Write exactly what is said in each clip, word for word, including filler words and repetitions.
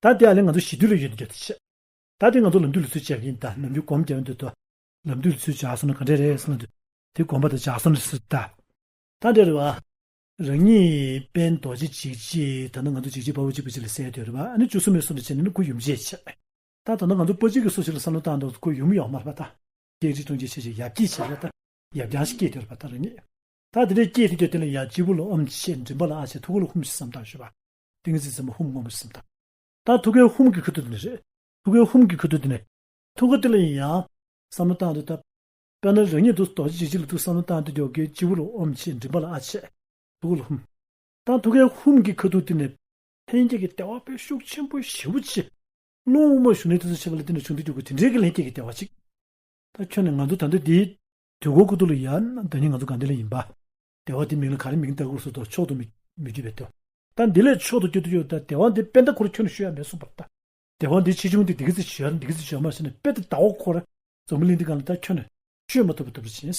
ད་དེ་ཨ་ལས་ང་ཚོ་ཞི་དུལ་ལ་ཡོད་དུ་འགྱོད་དུ་བྱེད། ད་དེ་ང་ཚོ་ལམ་དུས་ལ་ཚུལ་བྱེད་ཀྱིན་ད་ནམ་རྒྱུན་སྒོམ་རྒྱབ་འདུག་ཏོ། ལམ་དུས་ལ་ཚུལ་བྱ་སོང་ན་ག་འདྲས་རེད་ཟེར་ན་འདུག་དེ་སྒོམ་པ་དང་བྱ་སོང་ན་སྲིད་ད། ད་འདྲ་རེད་བ། རང་ཉིད་དཔལ་རྡོ་རྗེ་འཇིགས་བྱེད་ད་ནི་ང་ཚོ་འཇིགས་བྱེད་དཔའ་བོ་གཅིག་པུ་གཅིག་ལ་གསལ་དུ་རེད་བ། ཨ་ནི་བཅུ་གསུམ་པའི་སོ་ནས་བྱས་ནས་ནི་ཁོ་ཡུམ་ཆེད་བྱེད། ད་ད་ནི་ང་ཚོ་དཔའ་གཅིག་གི་སོ་ཞིག་ལ་བསམ་བློ་བཏང་འདུག་ཁོ་ཡུམ་ཡོག་མ་རེད་བ་ད། སྐད་ཅིག་ཐུང་ཅིག་བྱེད་ཅིག་ཡབ་སྐྱེས་བྱེད་ལ་ད། ཡབ་རྐྱང་ཞིག་སྐྱེས་དུ་རེད་བ་ད་རང་ཉིད། ད་དེ་འདྲའི་སྐྱེས་དེ་ཚོ་དེ་ལ་ཡང་སྤྱི་བོ་ལ་ཨོཾ་ཆེ་མགྲིན་པ་ལ་ཨ་ཆེ་ཐུགས་ཀ་ལ་ཧཱུྃ་ཞིག་བསམ་བཏང་ཞུ་བ། ཏིང་ངེ་འཛིན་ཟེར་མ་ཧཱུྃ་སྔོན་མོ་ཞིག་བསམ་བཏང་། ད་ཐུགས་ཀའི་ཧཱུྃ་གི་ཁ་ཐུག་དེ་ནས་རེད། ཐུགས་ཀའི་ཧཱུྃ་གི་ཁ་ཐུག་དེ་ནས། ཐུགས་ཀ་དེ་ལ་ཡང་། བསམ་བློ་བཏང་དུས་ད། དཔེར་ན་རང་ཉིད་དུ་རྡོ་རྗེ་འཇིགས་བྱེད་ལ་ཐུགས་བསམ་བློ་བཏང་དུས་ཀྱོག་གི་སྤྱི་བོ་ལ་ཨོཾ་ཆེ་མགྲིན་པ་ལ་ཨ་ཆེ། ཐུགས་ཀ་ལ་ཧཱུྃ། ད་ཐུགས་ཀའི་ཧཱུྃ་གི་ཁ་ཐུག་དེ་ནས། ལྷན་སྐྱེས་ཀྱི་བདེ་བ་དཔེ་ཤུགས་ཆེན་པོ་ཞེ་པོ་ཅིག་རླུང་དབུ་མ་ཞུགས་གནས་དེ་ཚོ་བྱེད་པ་ལ་བརྟེན་ནས་བྱུང་དུས་ཀྱོག་གི་དེ་འདྲའི་གི་ལྷན་སྐྱེས་ཀྱི་བདེ་བ་ཅིག་ད་ཁྱོན་ནས་ང་ཚོ་ད་ལྟ་འདིའི་དུས་འཁོར་ཁུ་ཐུག་ལ་ཡ་ན་ད་ནི་ང་ཚོ་ག་འདི་ལ་ཡིན་པ། བདེ་བ་འདི་མིང་ལ་ག་རེ་མིང་བཏགས་དགོས་སུ་དོ་མཆོག་ཏུ་མི་མི་གྱུར་པའི་དོ། ད་འདི་ལས་མཆོག་ཏུ་གྱུར་དུ་ཡོད་ད་བདེ་བ་འདི་དཔེ་ད་ཁོ་ར་ཁྱོན་ནས་ཤོད་ཡ་མེད་གསུངས་པར་ད། བདེ་བ་འདི་ཆེ་ཆུང་འདི་འདི་གི་ཚེ་ཞོར་འདི་གི་ཚེ་ཞོར་མ་ཟེར་ནས་དཔེ་ད་ཟླ་བ་ཁོ་ར་འཛམ་བུ་གླིང་འདི་གང་ལ་ད་ཁྱོན་ནས་ཤོད་མ་ཐུབ་པ་ཐུབ་པ་བྱིན།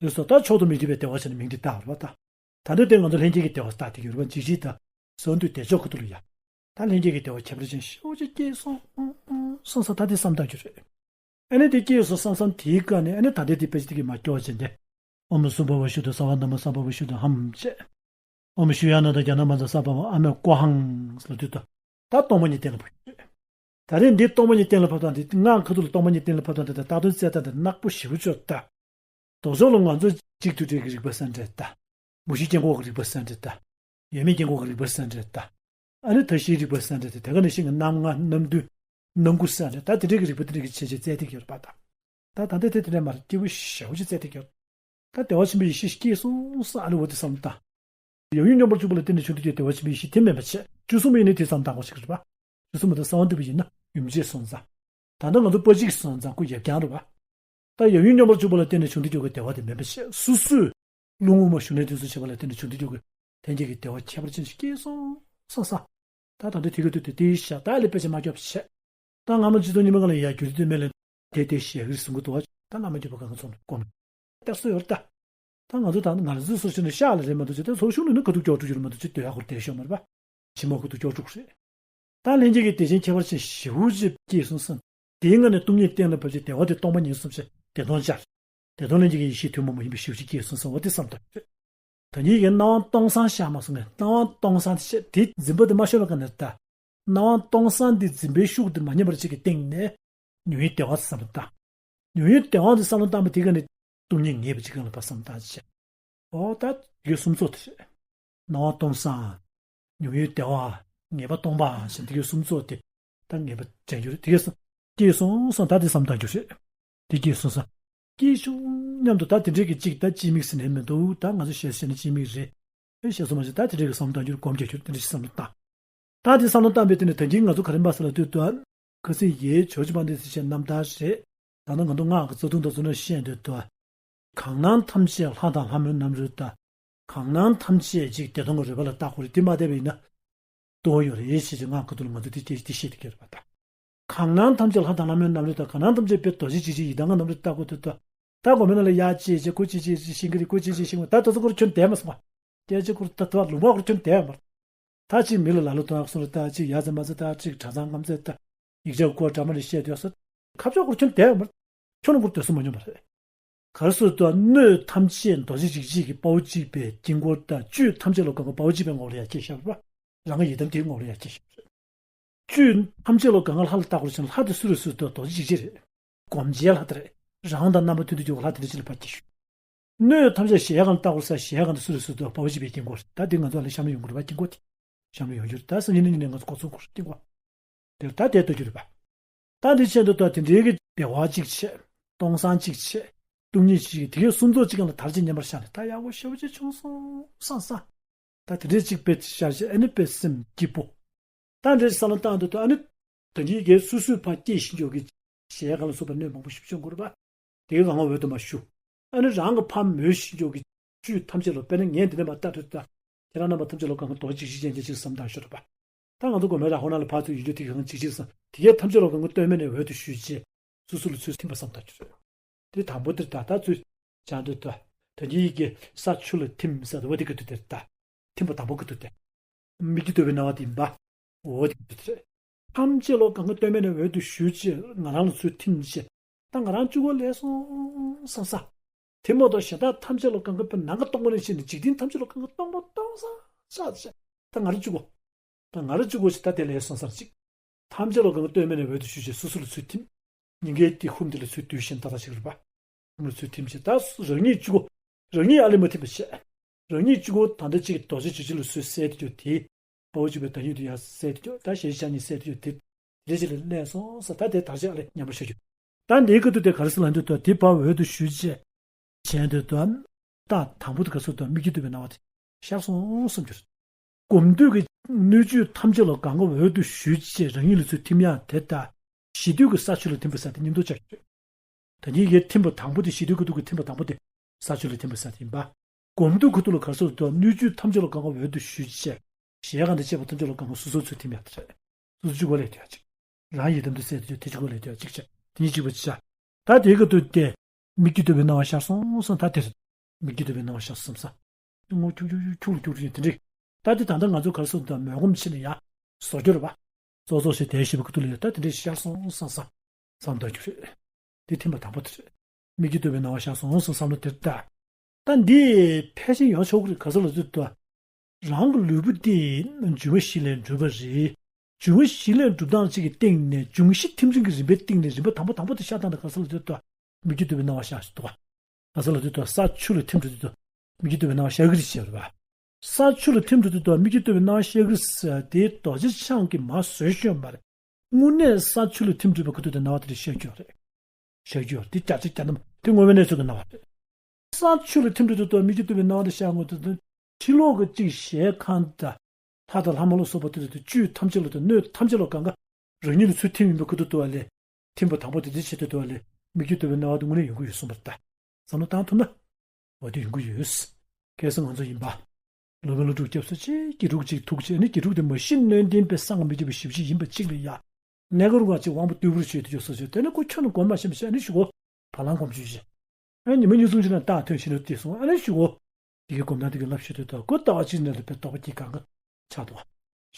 ཡོད་སོ་ད་མཆོག་ཏུ་མི་གྱུར་པའི་བདེ་བ་བྱས་ནས་མིང་འདི་བཏགས་པར་ད། ད་འདི་དེ་ང་ཚོ་ལྷན་སྐྱེས་ཀྱི་བདེ་བ་ད་དེ་ཡོད་རེད་པ་འཇིགས་བྱེད་ད། གསོན་དུས་བདེ་མཆོག་ཁུ་ཐུག་ལ་ཡ། ད་ལྷན་སྐྱེས་ཀྱི་བདེ་བ་ཁྱད་པར་ཅན་ཞེ་པོ་ཅིག་སྐྱེས་སོང་། སོང་ས་ད་དེ་བསམ་བཏང་རྒྱུ་རེད། ཨ་ནི་དེ་སྐྱེས་སོང་བསམ་བསམ་དེའི་སྐབས་ནས་ཨ་ནི་ད་ལྟའི་དེ་དཔེ་ཆ་དེ་གི་མ་སྐྱོ་བ་བྱས་ཏེ། ཨོཾ་སུ་པ་བ་ཤུ་དང་སརྦ་དྷརྨ་སམྦྷ་ཝ་ཤུ་དང་ཧཾ་བཅས། ཨོཾ་ཤུ་ཡ་ན་དང་ཛྙཱ་ན་མཉྫ་སརྦ་མ་ཨ་མེ་ཀོ་ཧཾ་ལ་དུས་དང་། ད་སྟོང་པ་ཉིད་གཏན་ལ་ཕབ་ཀྱི་རེད། ད་རེས་འདི་སྟོང་པ་ཉིད་གཏན་ལ་ཕབ་སྟངས་འདི་སྔགས་ཁ་ཐུག་ལ་སྟོང་པ་ཉིད་གཏན་ལ་ཕབ་སྟངས་འདི་དང་རྟགས་དོན་བཙལ་སྟངས་འདི་ནག་པོ་ཞེ་པོ་ཅིག་ད། ལྡོག་ཕྱོགས་ལ་ང་ཚོ་གཅིག་ཏུ་འབྲེལ་གྱི་རིག་པ་ཟེར་འདྲ་ད། མུ་བཞིའི་དཀྱིལ་འཁོར་གྱི་རིག་པ་ཟེར་འདྲ་ད། ཡོད་མེད་དཀྱིལ་འཁོར་གྱི་རིག་པ་ཟེར་འདྲ་ད། ཨ་ནི་མཐའ་བཞིའི་རིག་པ་ཟེར་འདྲ་ད་དེ་ག་ནང་བཞིན་གྱི་རྣམ་ལྔ་རྣམ་བདུན། རྣམ་དགུ་ཟེར་འདྲ་ད་དེ་འདྲའི་གི་རིག་པ་དེ་འདྲ་གི་བྱས་བྱས་བཙལ་བསྡད་ཀྱི་ཡོད་རེད་པ་ད། ད་ད་ལྟ་དེ་དེ་འདྲ་མ་རེད་སྐྱེས་བུ་ཞེ་པོ་ཅིག་བཙལ་བསྡད་ཀྱི་ཡོད། ད་བདེ་བ་ཆེན་པོའི་ཡེ་ཤེས་སྐྱེས་སོང་ས་ཨ་ལེ་འོ་དེ་བསམ་བློ་བཏང་། ཡབ་ཡུམ་སྙོམས་པར་འཇུག་པ་ལ་བརྟེན་ནས་བྱུང་དུས་ཀྱི་བདེ་བ་ཆེན་པོའི་ཡེ་ཤེས་དེ་མིན་པ་བྱས་བཅུ་གསུམ་པ་ཡིན་ནའི་དེ་བསམ་བཏང་དགོས་ཤིག་རེད་པ། བཅུ་གསུམ་པ་དང་གསང་བ་འདུས་པ་ཡིན་ན་ཡུམ་ཆེད་སོང་ཙང་། ད་ལྟ་ང་ཚོ་དཔའ་གཅིག་སོང་ཙང་ཁོ་ཡབ་རྐྱང་རེད་པ། ད་ཡབ་ཡུམ་སྙོམས་པར་འཇུག་པ་ལ་བརྟེན་ནས་བྱུང་དུས་ཀྱི་བདེ་བ་དེ་མིན་པ་བྱས་སོ་སོས། རླུང་དབུ་མ་ཞུགས་གནས་དེ་ཚོ་བྱེད་པ་ལ་བརྟེན་ནས་བྱུང་དུས་ཀྱི་ལྷན་སྐྱེས་ཀྱི་བདེ་བ་ཁྱད་པར་ཅན་ཞིག་སྐྱེས་སོང་ས་ས། ད་ད་ལྟ་དེ་ག་དུས་དེ་དེའི་ཤ་ད་ལས་དཔེ་ཆ་མ་སྐྱོབ་བྱས། ད་སྔ་མ་སྤྱི་ཚོགས་རྙིང་པ་སྒང་ལ་ཡ་རྒྱུ་དེ་དེ་མེད་ལ། དེ་དེ་ཞལ་གྱིས་གསུང་གི་འདུག་བ། ད་བླ་མ་མཁྱེན་པ་གང་ག་ཚོ་ནས་སྐོམ། དེར་སོ་ཡོད་ད། ད་ང་ཚོ་ད་ང་ཚོའི་སོ་ཆུ་ནས་ཤག་ལ་རེད་མ་གཏོགས་ཅི་ད་ཚོགས་ཞུགས་ནས་ནི་ཁ་ཐུག་ཀྱོག་ཀྲུག་ཡོད་མ་གཏོགས་ཅི་དོད་ཡག་ཁོར་དེ་ཤོག་མ་རེད་པ། ཕྱི་མ་ཁ་ཐུག་ཀྱོག་ཀྲུག་རེད། ད་ལྷན་སྐྱེས་ཀྱི་བདེ་ཆེན་ཁྱད་པར་ཅན་ཞེ་པོ་ཅིག་སྐྱེས་སོང་བསམ། དེའི་ངང་ནས་སྟོང་ཉིད་གཏན་ལ་ཕབ་ཅིང་བདེ་བ་དེ་སྟོང་པ་ཉིད་གསུངས་ཤིང་བདེ་སྟོང་སྦྱར། བདེ་སྟོང་ལྷན་སྐྱེས་ཀྱི་ཡེ་ཤེས་ཐུན་མོང་མ་ཡིན་པའི་ཞེ་པོ་ཅིག་སྐྱེས་སོང་བསམ་འོ་དེ་བསམ་ཐབས་རེད། ད་ཉིད་ཀྱི་སྣང་བ་སྟོང་སང་ཤར་མ་སོང་ངས་སྣང་བ་སྟོང་སང་དེ་བཤད་དེ་འཛིན་པ་དེ་མ་ཤོར་བ་ག་ནས་ལྟ། སྣང་བ་སྟོང་སང་དེ་འཛིན་པའི་ཤུགས་དེ་མ་ཉམས་པར་ཅིག་གི་སྟེང་ནས་ཉོན་ཡིད་བདེ་བ་བསམ་བློ་བཏང་། ཉོན་ཡིད་བདེ་བ་དེ་བསམ་བློ་བཏང་བ་དེ་ག་ནས་སྟོང་ཉིད་ངེས་པ་ཅིག་གང་ལ་བ་བསམ་བློ་བཏང་ཅིག་འོ་ད་དེ་གའི་གསུམ་ཚོགས་དེ་རེད། སྣང་བ་སྟོང་སང་། ཉོན་ཡིད་བདེ་བ། ངེས་པ་སྟོང་པ་ཞེས་དེ་གའི་གསུམ་ཚོགས་དེ་ད་ངེས་པ་དྲན་རྒྱུ་རེད་དེ་གའི་གསུམ། སྐྱེས་སོང་སང་ད་དེ་བསམ་བློ་བཏང་རྒྱུ་རེད། དེ་སྐྱེས་སོང་སང་། སྐྱེས་བྱུང་སྙམ་དུ་ད་དེ་འདྲའི་གི་གཅིག་ད་སྐྱེས་མིག་ཟེར་ནས་མི་འདུག་ད་ང་ཚོ་ཞལ་བཤད་ན་སྐྱེས་མིག་རེད། ཨེ་ཞེས་སོ་མ་ཞེས་ད་དེ་འདྲའི་གི་བསམ་བློ་བཏང་རྒྱུར་སྒོམ་རྒྱག་རྒྱུར་དེ་འདྲ་ཞིག་བསམ་བློ་བཏང་། ད་དེ་བསམ་བློ་བཏང་པའི་དེ་ནས་ད་གིན་ང་ཚོ་ག་རེ་འབའ་ས་ལ་ལྟོས་དུས། ཁ་སང་ཡའི་ཇོ་ཇི་པན་དེ་ཟེར་བྱས་རྣམ་ཐར་རེད། ད་ནི་ང་ཚོ་སྔགས་ཀྱི་རྩ་ཐུང་དང་བཙུན་ནས་བཤད་འདོད་དུ། གང་སྣང་ཐམས་ཅད་ལྷ་དང་ལྷ་མོའི་རྣམ་རོལ་ལྟ། གང་སྣང་ཐམས་ཅད་ཅིག་བདེ་སྟོང་གི་རོལ་པ་ལ་བལྟ་དགོས་རེད་དེ་མ་བལྟས་པ་ཡིན་ན། ལྟོ་ཡོད་རེད་ཞེས་ཀྱི་སྔགས་ཀྱི་ཐོག་ལ་ང་ཚོ་དེ་སྐད་ཆ་དེ་བཤད་དེ་གལ་བ་དང་། གང་སྣང་ཐམས་ཅད་ལྷ་དང་ལྷ་མོའི་རྣམ་རོལ་དང་གང་སྣང་ཐམས་ཅད་དཔེ་རྡོ་རྗེ་འཇིགས་བྱེད་ཡི་དམ་ལྔ་རྣམ་རོལ་ལྟ་དགོས་འདུག་ད། ད་གོ་མེད་ན་ལ་ཡ་ཅེས་བྱས་ཁོ་ཅི་ཅི་ཅི་ཤིང་གི་རེད་ཁོ་ཅི་ཅི་ཤིང་བ་ད་དོ་ཚོ་ཁོར་ཁྱོན་དེ་མ་སོང་བ། སྐད་ཆ་ཁོར་ད་དོ་ལུང་པ་ཁོར་ཁྱོན་དེ་མ། ད་ཅིག་མི་ལ་ལ་ལོ་དོན་ཡག་སོང་རེད་ད་ཅིག་ཡ་ཙེ་མ་ཙེ་ད་ཅིག་གྲྭ་ཚང་རྔམ་ཙེ་ད་ཡིག་ཆ་སྐོར་འདྲ་མ་ནས་བཤད་དུས་སོ། ཁ་ཕྱོགས་ཁོར་ཁྱོན་དེ་མ། ཁྱོད་རང་ཁོར་དོ་སོ་མ་སྙོམས་པ་རེད། གར་སོ་དུ་སྣོད་ཐམས་ཅད་རྡོ་རྗེ་འཇིགས་བྱེད་ཀྱི་དཔའ་བོ་གཅིག་པའི་དཀྱིལ་འཁོར་དང་བཅུད་ཐམས་ཅད་ལ་གང་ག་དཔའ་བོ་གཅིག་པའི་ངོ་ལ་ཡ་སྐྱེ་ཤར་བ། རང་གི་ཡི་དམ་དེའི་ངོ་ལ་ཡ་སྐྱེ་ཤར་བ། བཅུད་ཐམས་ཅད་ལ་གང་ག་ལྷ་ལ་བལྟ་དགོས་ཕྱིན་ལྷ་དེ་སུ་རེད་སུ་དུ་རྡོ་རྗེ་འཇིགས་བྱེད་རེད། སྒོམ་བྱེད་ལྷ་དེ་རེད། རང་དང་རྣམ་པ་མཐུན་དུ་འཇུག་ལྷ་དེ་འདྲ་ཅིག་ལ་ཕར་སྐྱེ་ཤར། སྣོད་ཐམས་ཅད་གཞལ་ཡས་ཁང་ལ་བལྟ་དགོས་ས་གཞལ་ཡས་ཁང་དུ་སུ་རེད་སུ་དུ་དཔའ་བོ་གཅིག་པའི་དཀྱིལ་འཁོར་ད་དེ་ང་ཚོ་ལ་བཤམས་ཡོང་གི་རེད་པ་དཀྱིལ་འཁོར་དེ། བཤམས་ཡོང་རྒྱུ་རེད་ད་སང་ཉིན་ནི་ཉིན་ནས་ང་ཚོ་གོ་ཚོད་འཁོར་དཀྱིལ་འཁོར། དེར་ད་དེ་ལྟ་རྒྱུ་རེད་པ། ད་འདི་ཆེད་དུ་ད་དེ་འདྲའི་གི་བདེ་བ་གཅིག་བྱས། སྟོང་སང་གཅིག་བྱས། སྟོང་ཉིད་གཅིག་དེ་གའི་གསུམ་ཚོགས་གཅིག་གང་ལ་དར་ཅིག་མཉམ་པར་ཤར་ནས་ད་ཡག་པོ་ཞེ་པོ་ཅིག་བྱུང་སོང་བསམ་ས། ད་དེ་འདྲའི་གཅིག་དཔེ་ཤར་བྱས་ཨ་ནི་དཔེ་སེམས་སྐྱིད་པོ། ད་འདྲའི་བསམ་བློ་བཏང་འདུག་ད་ཨ་ནི། ད་གིན་གའི་སུ་སུའི་ཕ་སྐྱེས་ཤིང་འཇོག་གི། གཞལ་ཡས་ཁང་ལ་སོགས་པ་སྣོད་མང་པོ་ཞིག་བྱུང་དགོས་རེད་པ། དེའི་རང་དབང་འོད་དུ་མ་ཞུ། ཨ་ནི་རང་གི་ཕ་མོས་ཤིང་འཇོག་གི་བཅུད་ཐམས་ཅད་ལ་དཔེར་ན་ངས་འདི་ནས་མ་ལྟ་དུས་ད། ཁྱེད་རང་རྣམ་པ་ཐམས་ཅད་ལ་གང་ག་རྡོ་རྗེ་འཇིགས་བྱེད་ཅན་ཅིག་བསམ་བཏང་ཤོག་རེད་པ། ད་ང་ཚོ་དགོན་པའི་ར་ཧོ་ན་ལ་ཕར་ཚུར་ཡོད་རྒྱུ་དེ་གང་འཇིགས་བྱེད་བསམ་དེ་གའི་ཐམས་ཅད་ལ་གང་ག་སྟོད་སྨད་ནས་འོད་དུ་ཞུ་རྗེས། སོ་སོ་ལ་ཚུར་ཐིམ་པ་བསམ་བཏང་རྒྱུ་རེད། དེ་དང་པོ་དེར་ད་ལྟ་ཚུར་བྱང་དུ་ད། ད་གིན་གྱི་ས་ཆུ་ལ་ཐིམ་ཟེར་བ་དེ་ག་དུས་དེར་ད། ཐིམ་པ་དང་པོ་ག་དུས་དེར། སྨིག་རྒྱུ་འདོད་པའི་སྣང་བ་དེ་ཡིན་པ། འོ་དེ་ག་དུས་དེར། ཐམས་ཅད་བློ་གང་ག་ལྟོས་མེད་ནས་འོད་དུ་ཞུ་ཅེས་ང་རང་ལ་ཚུར་ཐིམ་ཅེས། ད་ང་རང་གཅིག་པོ་ལས་སོང་བསམ་ས། དེ་མ་གཏོགས་གཞན་དག་ཐམས་ཅད་བློ་གང་ག་པའི་ནང་ག་སྟོང་པ་ནས་ཕྱིན་ནས་འཇིག་རྟེན་ཐམས་ཅད་བློ་གང་ག་སྟོང་པ་སྟོང་ས་ཆགས་ཅེས། ད་ང་རང་གཅིག་པོ། ད་ང་རང་གཅིག་པོ་ཞིག་ད་དེ་ལས་སོང་ས་གཅིག་ཐམས་ཅད་བློ་གང་ག་ལྟོས་མེད་ནས་འོད་དུ་ཞུ་ཅེས་སོ་སོ་ལ་ཚུར་ཐིམ། སྙིང་གའི་དེ་ཧུམ་དེ་ལ་ཚུར་བསྡུས་ཤིང་ཏག་ཏག་ཞིག་རེད་པ། ཧུམ་ལ་ཚུར་ཐིམ་ཅེས་ད་རང་ཉིད་གཅིག་པོ། རང་ཉིད་ཨ་ལས་མ་ཐིམ་པ་བྱས། རང་ཉིད་གཅིག་པོ་ད་ལྟ་གཅིག་གི་རྡོ་རྗེ་འཇིགས་བྱེད་ལ་ཚུར་གསལ་དུ་གྱུར་དེ། དཔའ་བོ་གཅིག་པའི་བདག་ཉིད་དུ་ཡང་གསལ་དུ་གྱུར་ད་ཞལ་བཞག་ཉིད་གསལ་དུ་གྱུར་དེ། དེ་རེ་ཅིག་ལ་གནས་སོང་ས་ད་དེ་དར་ཅིག་ཨ་ལས་མཉམ་པར་ཤར་གྱུར། ད་འདིའི་ཁ་ཐུག་དེ་ག་རེ་ཟེར་ལབ་འདོད་དོ་དེ་བབ་འོད་དུ་ཞུ་ཅེས། བྱས་འདོད་དོ། ད་དང་པོ་དེ་ག་ཚོད་དོ་སྨིག་རྒྱུ་འདོད་པའི་སྣང་བ་དེ་ཤར་སོང་བསམ་གྱུར། སྒོམ་དུས་ཀྱི་སྣོད་བཅུད་ཐམས་ཅད་ལ་གང་ག་འོད་དུ་ཞུ་ཅེས་རང་ཉིད་ལ་ཚུར་ཐིམ་ཡག་དེ་ལྟ། གཞི་དུས་ཀྱི་ས་ཆུ་ལ་ཐིམ་པའི་ས་དེ་མཉམ་དུ་བྱ་རྒྱུ། ད་ཉིད་ཀྱི་ཐིམ་པ་དང་པོ་དེ་གཞི་དུས་ཀྱི་དུས་ཀྱི་ཐིམ་པ་དང་པོ་དེ་ས་ཆུ་ལ་ཐིམ་པའི་ས་དེ་ཡིན་པ། སྒོམ་དུས་ཁུ་ཐུག་ལ་གར་སོགས་དང་སྣོད་བཅུད་ཐམས་ཅད་ལ་གང་ག་འོད་དུ་ཞུ་ཅེས། གཞལ་ཡས་ཁང་དང་བཅས་པ་ཐམས་ཅད་ལ་གང་ག་སོ་སོར་ཚུར་ཐིམ་ཡག་དེ་རེད། སོ་སོ་གཅིག་པོ་ལས་དོན་ཡག་གཅིག་རང་ཡི་དམ་དུ་གསལ་དུ་གྱུར་དེ་གཅིག་པོ་ལས་དོན་ཡག་གཅིག་བྱ། དེ་ཉིད་གཅིག་པ་ཅི་བྱ། ད་དེའི་སྐབས་དུ་སྟེ། སྨིག་རྒྱུ་འདོད་པའི་སྣང་བ་ཤར་སོང་སོང་ད་དེ་རེད། སྨིག་རྒྱུ་འདོད་པའི་སྣང་བ་ཤར་སོང་ས། ངོ་ཁྱུག་ཁྱུག་ཁྱུག་ཁྱུག་ཁྱུག་ཁྱུག་དེ་འདྲ། ད་དེ་ད་ལྟ་ང་ཚོ་གར་སོང་དང་མོས་སྒོམ་ཕྱིན་ནས་ཡ། བཟོ་རྒྱུ་རེད་པ། ཙོག་ཙོག་ཞིག་དལ་ཞིབ་པ་ཁུ་ཐུག་ལ་ཡ་ད་དེ་འདྲ་ཤར་སོང་སོང་ས། བསམ་ད་རྒྱུ་རེད། དེ་ཐིམ་པ་དང་པོ་དེ་རེད། སྨིག་རྒྱུ་འདོད་པའི་སྣང་བ་ཤར་སོང་སོང་བསམ་བློ་དེར་ལྟ། ད་འདི་ཕལ་ཆེར་ཡོང་ཆོག་གི་རེད་ག་ས་ལ་ཚུད་དོ། རང་གི་ལུས་པོ་འདི་འབྱུང་བ་བཞི་ལས་གྲུབ་པ་རེད། འབྱུང་བ་བཞི་ལས་གྲུབ་སྟངས་གཅིག་གི་སྟེང་ནས་འབྱུང་བཞི་ཐིམ་རིམ་གྱི་རིམ་པའི་སྟེང་ནས་རིམ་པ་དང་པོ་དང་པོ་དེ་ཤར་སྟངས་དེ་ག་ས་ལ་ཚུད་དོ། སྨིག་རྒྱུ་འདོད་པའི་སྣང་བ་ཤར་སོང་འདུག་ག་ས་ལ་ཚུད་དོ་ས་ཆུ་ལ་ཐིམ་འགྲོ་ཚུད་དོ། སྨིག་རྒྱུ་འདོད་པའི་སྣང་བ་ཤར་གི་རེད་ཟེར་བ། ས་ཆུ་ལ་ཐིམ་འགྲོ་ཚུད་དོ་སྨིག་རྒྱུ་འདོད་པའི་སྣང་བ་ཤར་གི་རེད་ཟེར་དེ་རྡོ་རྗེ་འཆང་གིས་མར་བཟོས་ཤོད་མ་རེད། དངོས་གནས་ས་ཆུ་ལ་ཐིམ་འགྲོ་བའི་ཁུ་ཐུག་དེ་སྣང་བ་དེ་འདྲ་ཤར་གྱི་ཡོད་རེད། ཤར་གྱི་ཡོད་རེད་དེ་བརྒྱ་ཆ་བརྒྱ་ཐམ་དེ་དངོས་པོའི་གནས་ཚུལ་གྱི་སྣང་བ་རེད། ས་ཆུ་ལ་ཐིམ་འགྲོ་ཚུད་དོ་སྨིག་རྒྱུ་འདོད་པའི་སྣང་བ་དེ་ཤར་ངོ་དེ་དོན་ཕྱི་ལོགས་ཀྱི་གཅིག་གཞལ་ཡས་ཁང་དང་། ལྷ་དང་ལྷ་མོ་ལ་སོགས་པ་དེ་ཚོ་དེ་བཅུད་ཐམས་ཅད་ལ་དོན་སྣོད་ཐམས་ཅད་ལ་གང་ག་རང་ཉིད་ལ་ཚུར་ཐིམ་ཡིན་པའི་ཁུ་ཐུག་ཏུ་བ་ལས། ཐིམ་པ་དང་པོ་དེ་དེ་བྱེད་དུ་དུ་བ་ལས་སྨིག་རྒྱུ་འདོད་པའི་སྣང་བ་དེ་དངོས་གནས་ཡོང་གི་ཡོད་གསུངས་པ་ལྟ། བསམ་བློ་བཏང་ཐུབ་ན། འོ་དེ་ཡོང་གི་ཡོད། ཁ་སང་ང་ཚོ་ཡིན་པ། སློབ་དཔོན་སློབ་ཕྲུག་སྐྱབས་སུ་མཆི་དགེ་ཕྲུག་ཅིག་ཐུག་ཅིག་ཨ་ནི་དགེ་ཕྲུག་དེ་མ་གཞི་སྣོད་ལྡན་པའི་གསང་སྔགས་མི་བརྗེད་པའི་ཞི་བ་ཅིག་ཡིན་པ་གཅིག་ལ་ཡ། གནས་སྐབས་རུ་ང་ཅིག་དབང་པོ་རྟུལ་པོར་བྱེད་དུ་ཡོད་སོ་སོས་དེ་ནི་ཁོ་ཁྱོད་ནི་སྒོམ་མ་ཤེས་པ་ཤེས་ཨ་ནི་ཞུ་གོ་བ་ལང་སྒོམ་བྱོས་ཤིག་ཨ་ཉི་མ་གཉིས་གསུམ་ཅིག་ན་རྟགས་ཐོན་ཕྱིན་ནས་བལྟས་སོང་ཨ་ནི་ཞུ་གོ་དེ་གའི་སྒོམ་སྟངས་དེ་གའི་ལབ་ཤེས་དུས་ད་ཁོ་ལྟ་བ་ཅིག་ནས་ལ་པའི་རྟོགས་པ་སྐྱེ་གང་ག་ཆགས་འདུག་བ།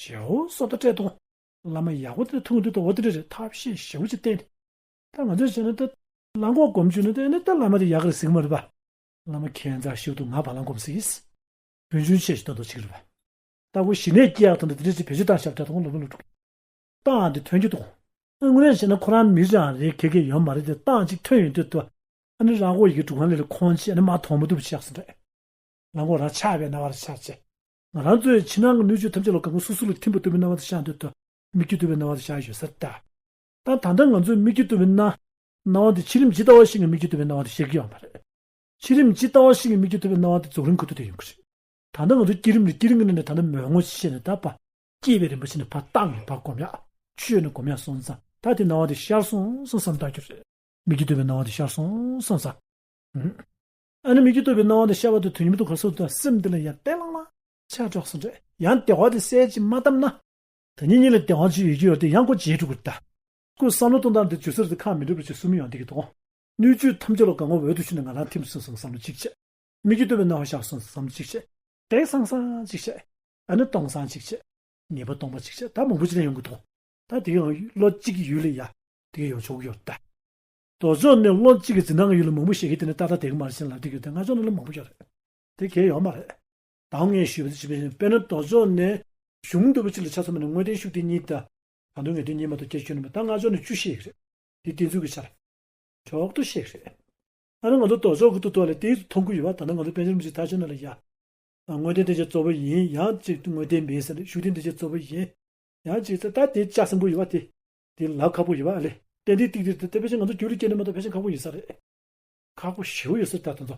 ཞེའུ་སོ་ད་སྤྲད་འདུག་བླ་མ་ཡག་པོ་དེ་ཐུག་འདུག་ད་འོ་དེ་འདྲ་རེད་ཐབས་ཤེས་ཞེའུ་ཅིག་བསྟན་ཏེ། ད་ང་ཚོས་བྱས་ན་ད་ལང་སྒོམ་སྒོམ་བཅུག་ན་ད་ནི་ད་བླ་མ་དེ་ཡག་ག་རེ་ཟིག་མ་རེད་པ། བླ་མ་ཁྱད་མཚར་ཞིག་འདུག་ང་བ་ལང་སྒོམ་ཟིག་ཡིན། ཕན་ཆུང་ཆེ་ཞིག་ད་འདུག་ཅིག་རེད་པ། ད་ཁོ་ཞི་གནས་སྐྱེ་ཡག་ད་འདི་འདྲ་ཅིག་བེད་སྤྱོད་བཏང་ཤག་ད་ཁོང་ལོ་མི་ལོ་དྲུག་རྟགས་འདི་ཐོན་གྱི་འདུག་དངོས་གནས་བྱས་ན་ཁོ་རང་མི་རང་རེད་གེ་གེ་ཡོད་མ་རེད་དེ་རྟགས་ཅིག་ཐོན་ཡོང་དུས་ད། ཨ་ནི་རང་མགོ་ཡི་གེ་དྲུག་ཁང་ལས་ལ་ཁོང་ཆེ་ཨ་ནི་མ་མཐོང་མ་ཐུབ་ཆགས་སོང་རེད། རང་མགོ་རང་ཆགས་པའི་སྣང་བ་རེ་ཆགས་ཆེ། ང་རང་ཚོའི་ཕྱི་ནང་གི་སྣོད་བཅུད་ཐམས་ཅད་ལ་གང་ག་སོ་སོ་ལ་ཐིམ་པ་ལྟ་བུའི་སྣང་བ་དེ་ཤར་འདོད་དོ། སྨིག་རྒྱུ་ལྟ་བུའི་སྣང་བ་དེ་ཤར་ཡོད་ས་རེད་ད། ད་ད་ལྟ་ང་ཚོའི་སྨིག་རྒྱུ་ལྟ་བུའི་སྣང་སྣང་བ་དེ་ཕྱི་རིམ་ཇི་ལྟ་བ་ཞིག་གི་སྨིག་རྒྱུ་ལྟ་བུའི་སྣང་བ་དེ་ཤར་གྱི་ཡོད་མ་རེད། ཕྱི་རིམ་ཇི་ལྟ་བ་ཞིག་གི་སྨིག་རྒྱུ་ལྟ་བུའི་སྣང་བ་དེ་རྫོགས་རིམ་ཁུ་ཐུག་དེ་ཡོང་གི་རེད། ད་ལྟ་ང་ཚོ་བསྐྱེད་རིམ་ནས་བསྐྱེད་རིམ་གྱི་ནང་ནས་ད་ལྟ་མོས་སྔོན་ཆད་ནས་ད་བ། བསྐྱེད་པའི་རིམ་པ་ཕྱིན་ནས་ཕར་བཏང་ནས་ཕར་སྒོམ་ཡག་ཆོས་ནས་སྒོམ་ཡག་སོང་ཙང་ད་དེ་སྣང་བ་དེ་ཤར་སོང་སོང་བསམ་བཏང་རྒྱུ་རེད། སྨིག་རྒྱུ་ལྟ་བུའི་སྣང་བ་དེ་ཤར་སོང་སོང་བསམ་ཙང་། ཨ་ནི་སྨིག་རྒྱུ་ལྟ་བུའི་སྣང་བ་དེ་ཤར་བ་དེ་དོན་ཉིད་མི་འདུག་ག་སོགས་དང་སེམས་འདི་ལ་ཡང་གཏན་བླང་བླང་ཆ་འགྲོགས་སོང་རེད། ཡང་བདེ་བ་དེ་གསལ་ཅིག་མ་བཏབ་ན། ད་ཉིད་ཉིད་ལ་བདེ་བ་ཅིག་ཡོད་ཀྱི་ཡོད་དེ་ཡང་ཁོ་བརྗེད་འགྲོ་གི་རེད་ད། ཁོས་བསམ་བློ་གཏོང་སྟངས་དེ་ཇོ་སེར་དེ་ཁག་མི་འགྲོ་བ་ཅིག་གསུམ་ཡོང་བསྡད་ཀྱི་འདུག་སྣོད་བཅུད་ཐམས་ཅད་ལ་གང་བ་འོད་དུ་ཞུ་ནས་ང་རང་ཐིམ་སོང་བསམ་བློ་གཅིག་བྱས། སྨིག་རྒྱུ་ལྟ་བུའི་སྣང་བ་ཤར་སོང་བསམ་བློ་གཅིག་བྱས། དེ་སང་སང་གཅིག་བྱས། ཨ་ནི་སྟོང་སང་གཅིག་བྱས། ངེས་པ་སྟོང་པ་གཅིག་བྱས་ད་མང་པོ་ཅིག་ལ་ཡོང་གི་འདུག་ད་དེ་ཡང་བློ་གཅིག་གི་ཡུལ་ལ་ཡ། དེ་ཡང་ཡོང་ཆོག་གི་ཡོད་ད། ལྡོག་ཕྱོགས་ནས་བློ་གཅིག་གི་འཛིན་སྟངས་ཀྱི་ཡུལ་ལ་མང་པོ་ཞིག་གིས་དེ་ནི་ཏག་ཏག་དེ་གི་མ་རེད་ཟེར་ལབ་བསྡད་ཀྱི་ཡོད་དེ་ང་ཚོ་ནང་ལ་མང་པོ་ཡོད་རེད། དེ་གལ་ཡོད་མ་རེད། ད་ངས་ཞུས་པ་དེ་ཅི་བྱས་དཔེར་ན་ལྡོག་ཕྱོགས་ནས་གཞུང་འདུས་པ་གཅིག་ལ་ཆ་མཚོན་པ་ན་དངོས་བསྟན་ཤུགས་ལྡན་གཉིས་དང་། ད་དུང་ངེས་དོན་གཉིས་མ་གཏོགས་སྐྱེ་ཆོས་ནི་མ་ད་ང་ཚོ་ནས་བཅུ་བཤད་ཀྱི་རེད། དེ་བསྟན་ཚུལ་གྱི་ཆར། མཆོག་ཏུ་བཤད་ཀྱི་རེད། ཨ་ནི་ང་ཚོ་ལྡོག་ཕྱོགས་ཀྱི་ཏུ་ཏོ་ལ་དེ་མཐོང་གི་ཡོད་པ་ད་ནི་ང་ཚོ་པཎ་ཆེན་རིན་པོ་ཆེ་ཐར་ཆོས་ནང་ལ་ཡ། དངོས་བསྟན་དེ་ཆ་གཙོ་བོ་ཡིན་ཡང་གཅིག་དངོས་བསྟན་མིན་ཟེར་ཤུགས་ལྡན་དེ་ཆ་གཙོ་བོ་ཡིན། ཡང་གཅིག་ད་དེ་ལྕགས་སྲིན་པོ་ཡོད་པ་དེ། དེ་ལབ་ཁག་པོ་ཡོད་པ་ཨ་ལེ། ཏན་ཏན་ཏིག་ཏིག་དེ་དེ་ཕལ་ཆེར་ང་ཚོ་རྒྱུད་ལ་སྐྱེས་ནས་མ་གཏོགས་ཕལ་ཆེར་ཁག་པོ་ཡིན་ས་རེད། ཁག་པོ་ཞེ་པོ་ཡོད་ས་རེད་ད་དེ་ཚོ།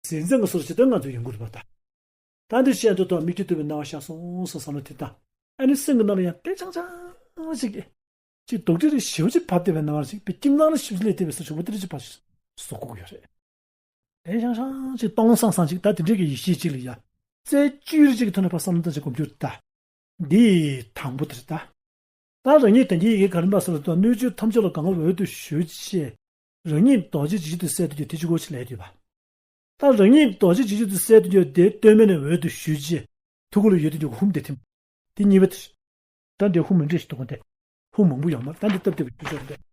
ཟིན་ཚད་ང་སོར་ཇི་ལྟར་ང་ཚོ་ཡོང་གི་རེད་པ་ད། ད་འདི་བཤད་འདོད་དོ་སྨིག་རྒྱུ་ལྟ་བུའི་སྣང་བ་ཤར་སོང་སོང་བསམ་བློ་དེ་དང་། ཨ་ནི་སེམས་ཀྱི་ནང་ལ་ཡང་ཏེ་ཆང་ཆང་ཞིག་གིས། ཅིག་རྡོག་ཁྲེས་རེ་ཞེ་པོ་ཅིག་བབས་བསྡད་པའི་སྣང་བ་ཞིག་པའི་ཀྱིམ་ནང་ལ་ཞིབ་ལས་བལྟས་པའི་ས་ཆུ་བོ་དེ་རེ་ཅིག་ཕར་ཞིག་བཟོ་དགོས་ཀྱི་ཡོད་རེད། ཏེ་ཆང་ཆང་ཅིག་སྟོང་སང་སང་ཅིག་ད་དེ་འདྲས་ཀྱི་ཡེ་ཤེས་ཅིག་ལ་ཡ། རྩེ་བཅུད་རེ་ཅིག་གི་ཐོག་ནས་ཕར་བསམ་བློ་བཏང་ཅིག་སྒོམ་རྒྱུ་རེད་ད། འདི་དང་པོ་དེ་རེད་ད། ད་རང་ཉིད་དོན་གྱི་ཡི་གེ་ག་རེ་འབའ་སོགས་ལ་ལྟོས་སྣོད་བཅུད་ཐམས་ཅད་ལ་གང་ག་འོད་དུ་ཞུ་ཅེས། རང་ཉིད་རྡོ་རྗེ་འཇིགས་བྱེད་དུ་གསལ་དུ་གྱུར་དེ་གཅིག་པོ་ཅིག་ལས་འདོད་པ། ད་རང་ཉིད་རྡོ་རྗེ་འཇིགས་བྱེད་དུ་གསལ་དུ་གྱུར་དེ་ལྟོས་མེད་ནས་འོད་དུ་ཞུ་ཅེས། ཐུགས་ཁུར་ལ་ཡོད་དུ་འཇུག་ཧུམ་དེ་ཐིམ། དེ་གཉིས་པ་དེ། ད་འདི་ཧུམ་མི་འདྲ་ཞིག་འདུག་གོ་དེ། ཧུམ་མང་པོ་ཡོད་མ་རེད། ད་འདི་སྟབས་བདེ་བའི་ཆུ་ཆོག་རེད།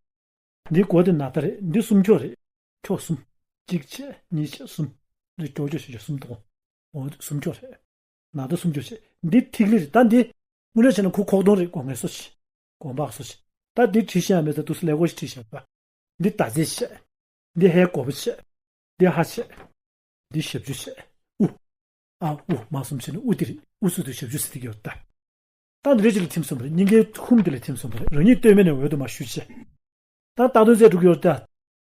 འདི་མགོ་དེ་ན་ད་རེད། འདི་སུམ་ཅོག་རེད། ཁྱོག་གསུམ། གཅིག་བྱས། གཉིས་བྱས། གསུམ། འདི་ཅོག་ཅོག་བྱས་བྱས་གསུམ་འདུག་འོ་འདི་སུམ་ཅོག་རེད། ན་ད་སུམ་ཅོག་བྱས། འདི་ཐིག་ལེ་རེད། ད་འདི་དངོས་གནས་བྱས་ན་ཁོ་ཁོག་སྟོང་རེད། སྒོ་ངའི་སོ་བྱས། སྒོ་འབག་སོ་བྱས། ད་འདི་བྲིས་ཤག་མེད་ད་དུས་སུ་ཀླད་ཀོར་ཞིག་བྲིས་ཤག་པ། འདི་ཟླ་ཚེས་བྱས། འདི་ཧའི་དགུ་པ་བྱས། འདི་ཧ་བྱས། འདི་ཞབས་ཀྱུ་བྱས། དབུ། ཨ་དབུ་མ་གསུམ་བྱས་ནས་དབུ་འདི་རེད། དབུ་ཟེར་དུས་ཞབས་ཀྱུ་ཟེར་དེ་གི་ཡོད་ད། ད་འདི་རེད་ཅིག་ལ་ཐིམ་སོང་བ་རེད། སྙིང་གའི་ཧུམ་འདི་ལ་ཐིམ་སོང་བ་རེད། རང་ཉིད་སྟོད་སྨད་ནས་འོད་དུ་མར་ཞུ་བྱས། ད་རྟག་ཏུ་རྫས་དྲུག་ཡོད་ད།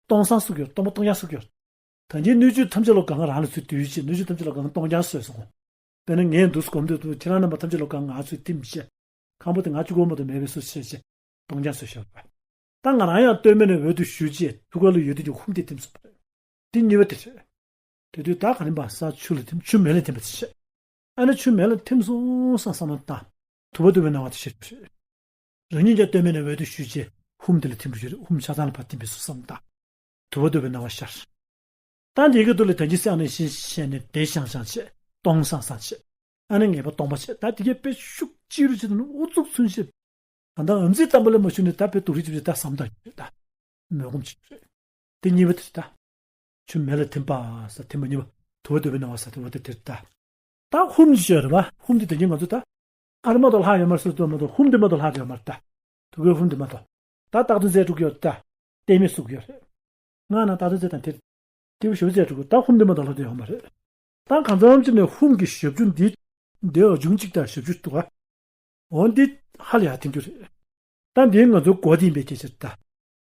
སྟོང་སང་སུག་ཡོད། སྟོང་པ་སྟོང་རྐྱང་སུག་ཡོད། ད་ངས་སྣོད་བཅུད་ཐམས་ཅད་ལ་གང་རང་ལ་ཚུར་བསྡུས་བྱས། སྣོད་བཅུད་ཐམས་ཅད་ལ་གང་སྟོང་རྐྱང་བཟོས་སོང་། དཔེར་ན་ངས་འདུག་སྒོམ་དུས་ཁྱེད་རང་རྣམ་པ་ཐམས་ཅད་ལ་གང་ང་ཚུར་ཐིམ་བྱས། ཁང་པ་དེ་ང་གཅིག་པོ་མ་གཏོགས་མེད་པའི་སུ་བྱས་བྱས་སྟོང་རྐྱང་བཟོས་བཞག་པ། ད་ང་རང་ཡང་སྟོད་སྨད་ནས་འོད་དུ་ཞུ་བྱས་ཐུགས་ཀ་ལ་ཡོད་དུས་ཀྱི་ཧུམ་དེ་ཐིམ་སོང་བ་རེད། དེ་གཉིས་པ་དེ་རེད། དེ་དུས་ད་ག་རིམ་པ་ས་ཆུ་ལ་ཐིམ། ཆུ་མེ་ལ་ཐིམ་པ་དེ་བྱས། ཨ་ནི་ཆུ་མེ་ལ་ཐིམ་སོང་བསམ་བསམ་བློ་བཏང་། དུ་བ་འདུ་བའི་སྣང་བ་དེ་ཤར་གྱི་རེད། རང་ཉིད་ཀྱང་སྟོད་སྨད་ནས་འོད་དུ་ཞུ་བྱས་ཧུམ་དེ་ལ་ཐིམ་གྱི་རེད། ཧུམ་ཆ་ཚང་ལ་ཕར་ཐིམ་པའི་སོ་བསམ་བཏང་། དུ་བ་འདུ་བའི་སྣང་བ་ཤར། ད་འདི་གི་དུ་ལ་ད་ཅི་སེང་ནས་ཤིང་བྱས་ནས་དེ་ཤང་ཤང་བྱས། སྟོང་སང་སང་བྱས། ཨ་ནི་ངེས་པ་སྟོང་པ་བྱས། ད་དེ་གའི་དཔེ་ཤུགས་ཅི་རུ་ཅི་དང་ཨུ་ཚུགས་ཚུན་ཆད། ད་ལྟ་འམ་ཚིག་དམ་པ་ལ་མ་ཞུགས་ནས་ད་དཔེ་སྡུག་རུས་ཅི་བྱས་ད་བསམ་བཏང་གི་རེད། ད་མོས་གོམས་བྱེད་ཀྱི་རེད། དེ་གཉིས་པ་དེ་ད། ཆུ་མེ་ལ་ཐིམ་པ་ཟེར་ཐིམ་པ་གཉིས་པ། དུ་བ་འདུ་བའི་སྣང་བ་ཟེར་དུ་བ་དེ་དེར་ད། ད་ཧུམ་ཅིག་ཡོད་རེད་བ། ཧུམ་དེ་ད་གིན་ང་ཚོ་ད། ཨ་རི་མ་གཏོགས་ལྷག་ཡོད་མ་རེད་ཟེར་དུ་མ་གཏོགས་ཧུམ་དེ་མ་གཏོགས་ལྷག་ཡོད་མ་རེད་ད། དུ་བའི་ཧུམ་དེ་མ་གཏོགས། ད་རྟག་ཏུ་རྫས་དྲུག་ཡོད་ད། ལྟེ་མེ་སུག་ཡོད་རེད། ང་ན་རྟག་ཏུ་རྫས་དང་དེ། སྐྱེས་བུ་ཞབས་རྫས་དྲུག་ད་ཧུམ་དེ་མ་གཏོགས་ལྷག་དེ་ཡོད་མ་རེད། ད་གང་འཚམ་ཅིག་ནས་ཧུམ་གྱི་ཞབས་ཀྱུ་འདི། འདི་འོ་འབྱུང་གཅིག་དང་ཞབས་ཀྱུ་འདུག་ག་འོ་འདི་ཧ་ལས་ཡར་ཐིམ་རྒྱུ་རེད། ད་འདི་ང་ཚོའི་མགོ་དེ་ཡིན་པའི་སྐད་ཆ་ད།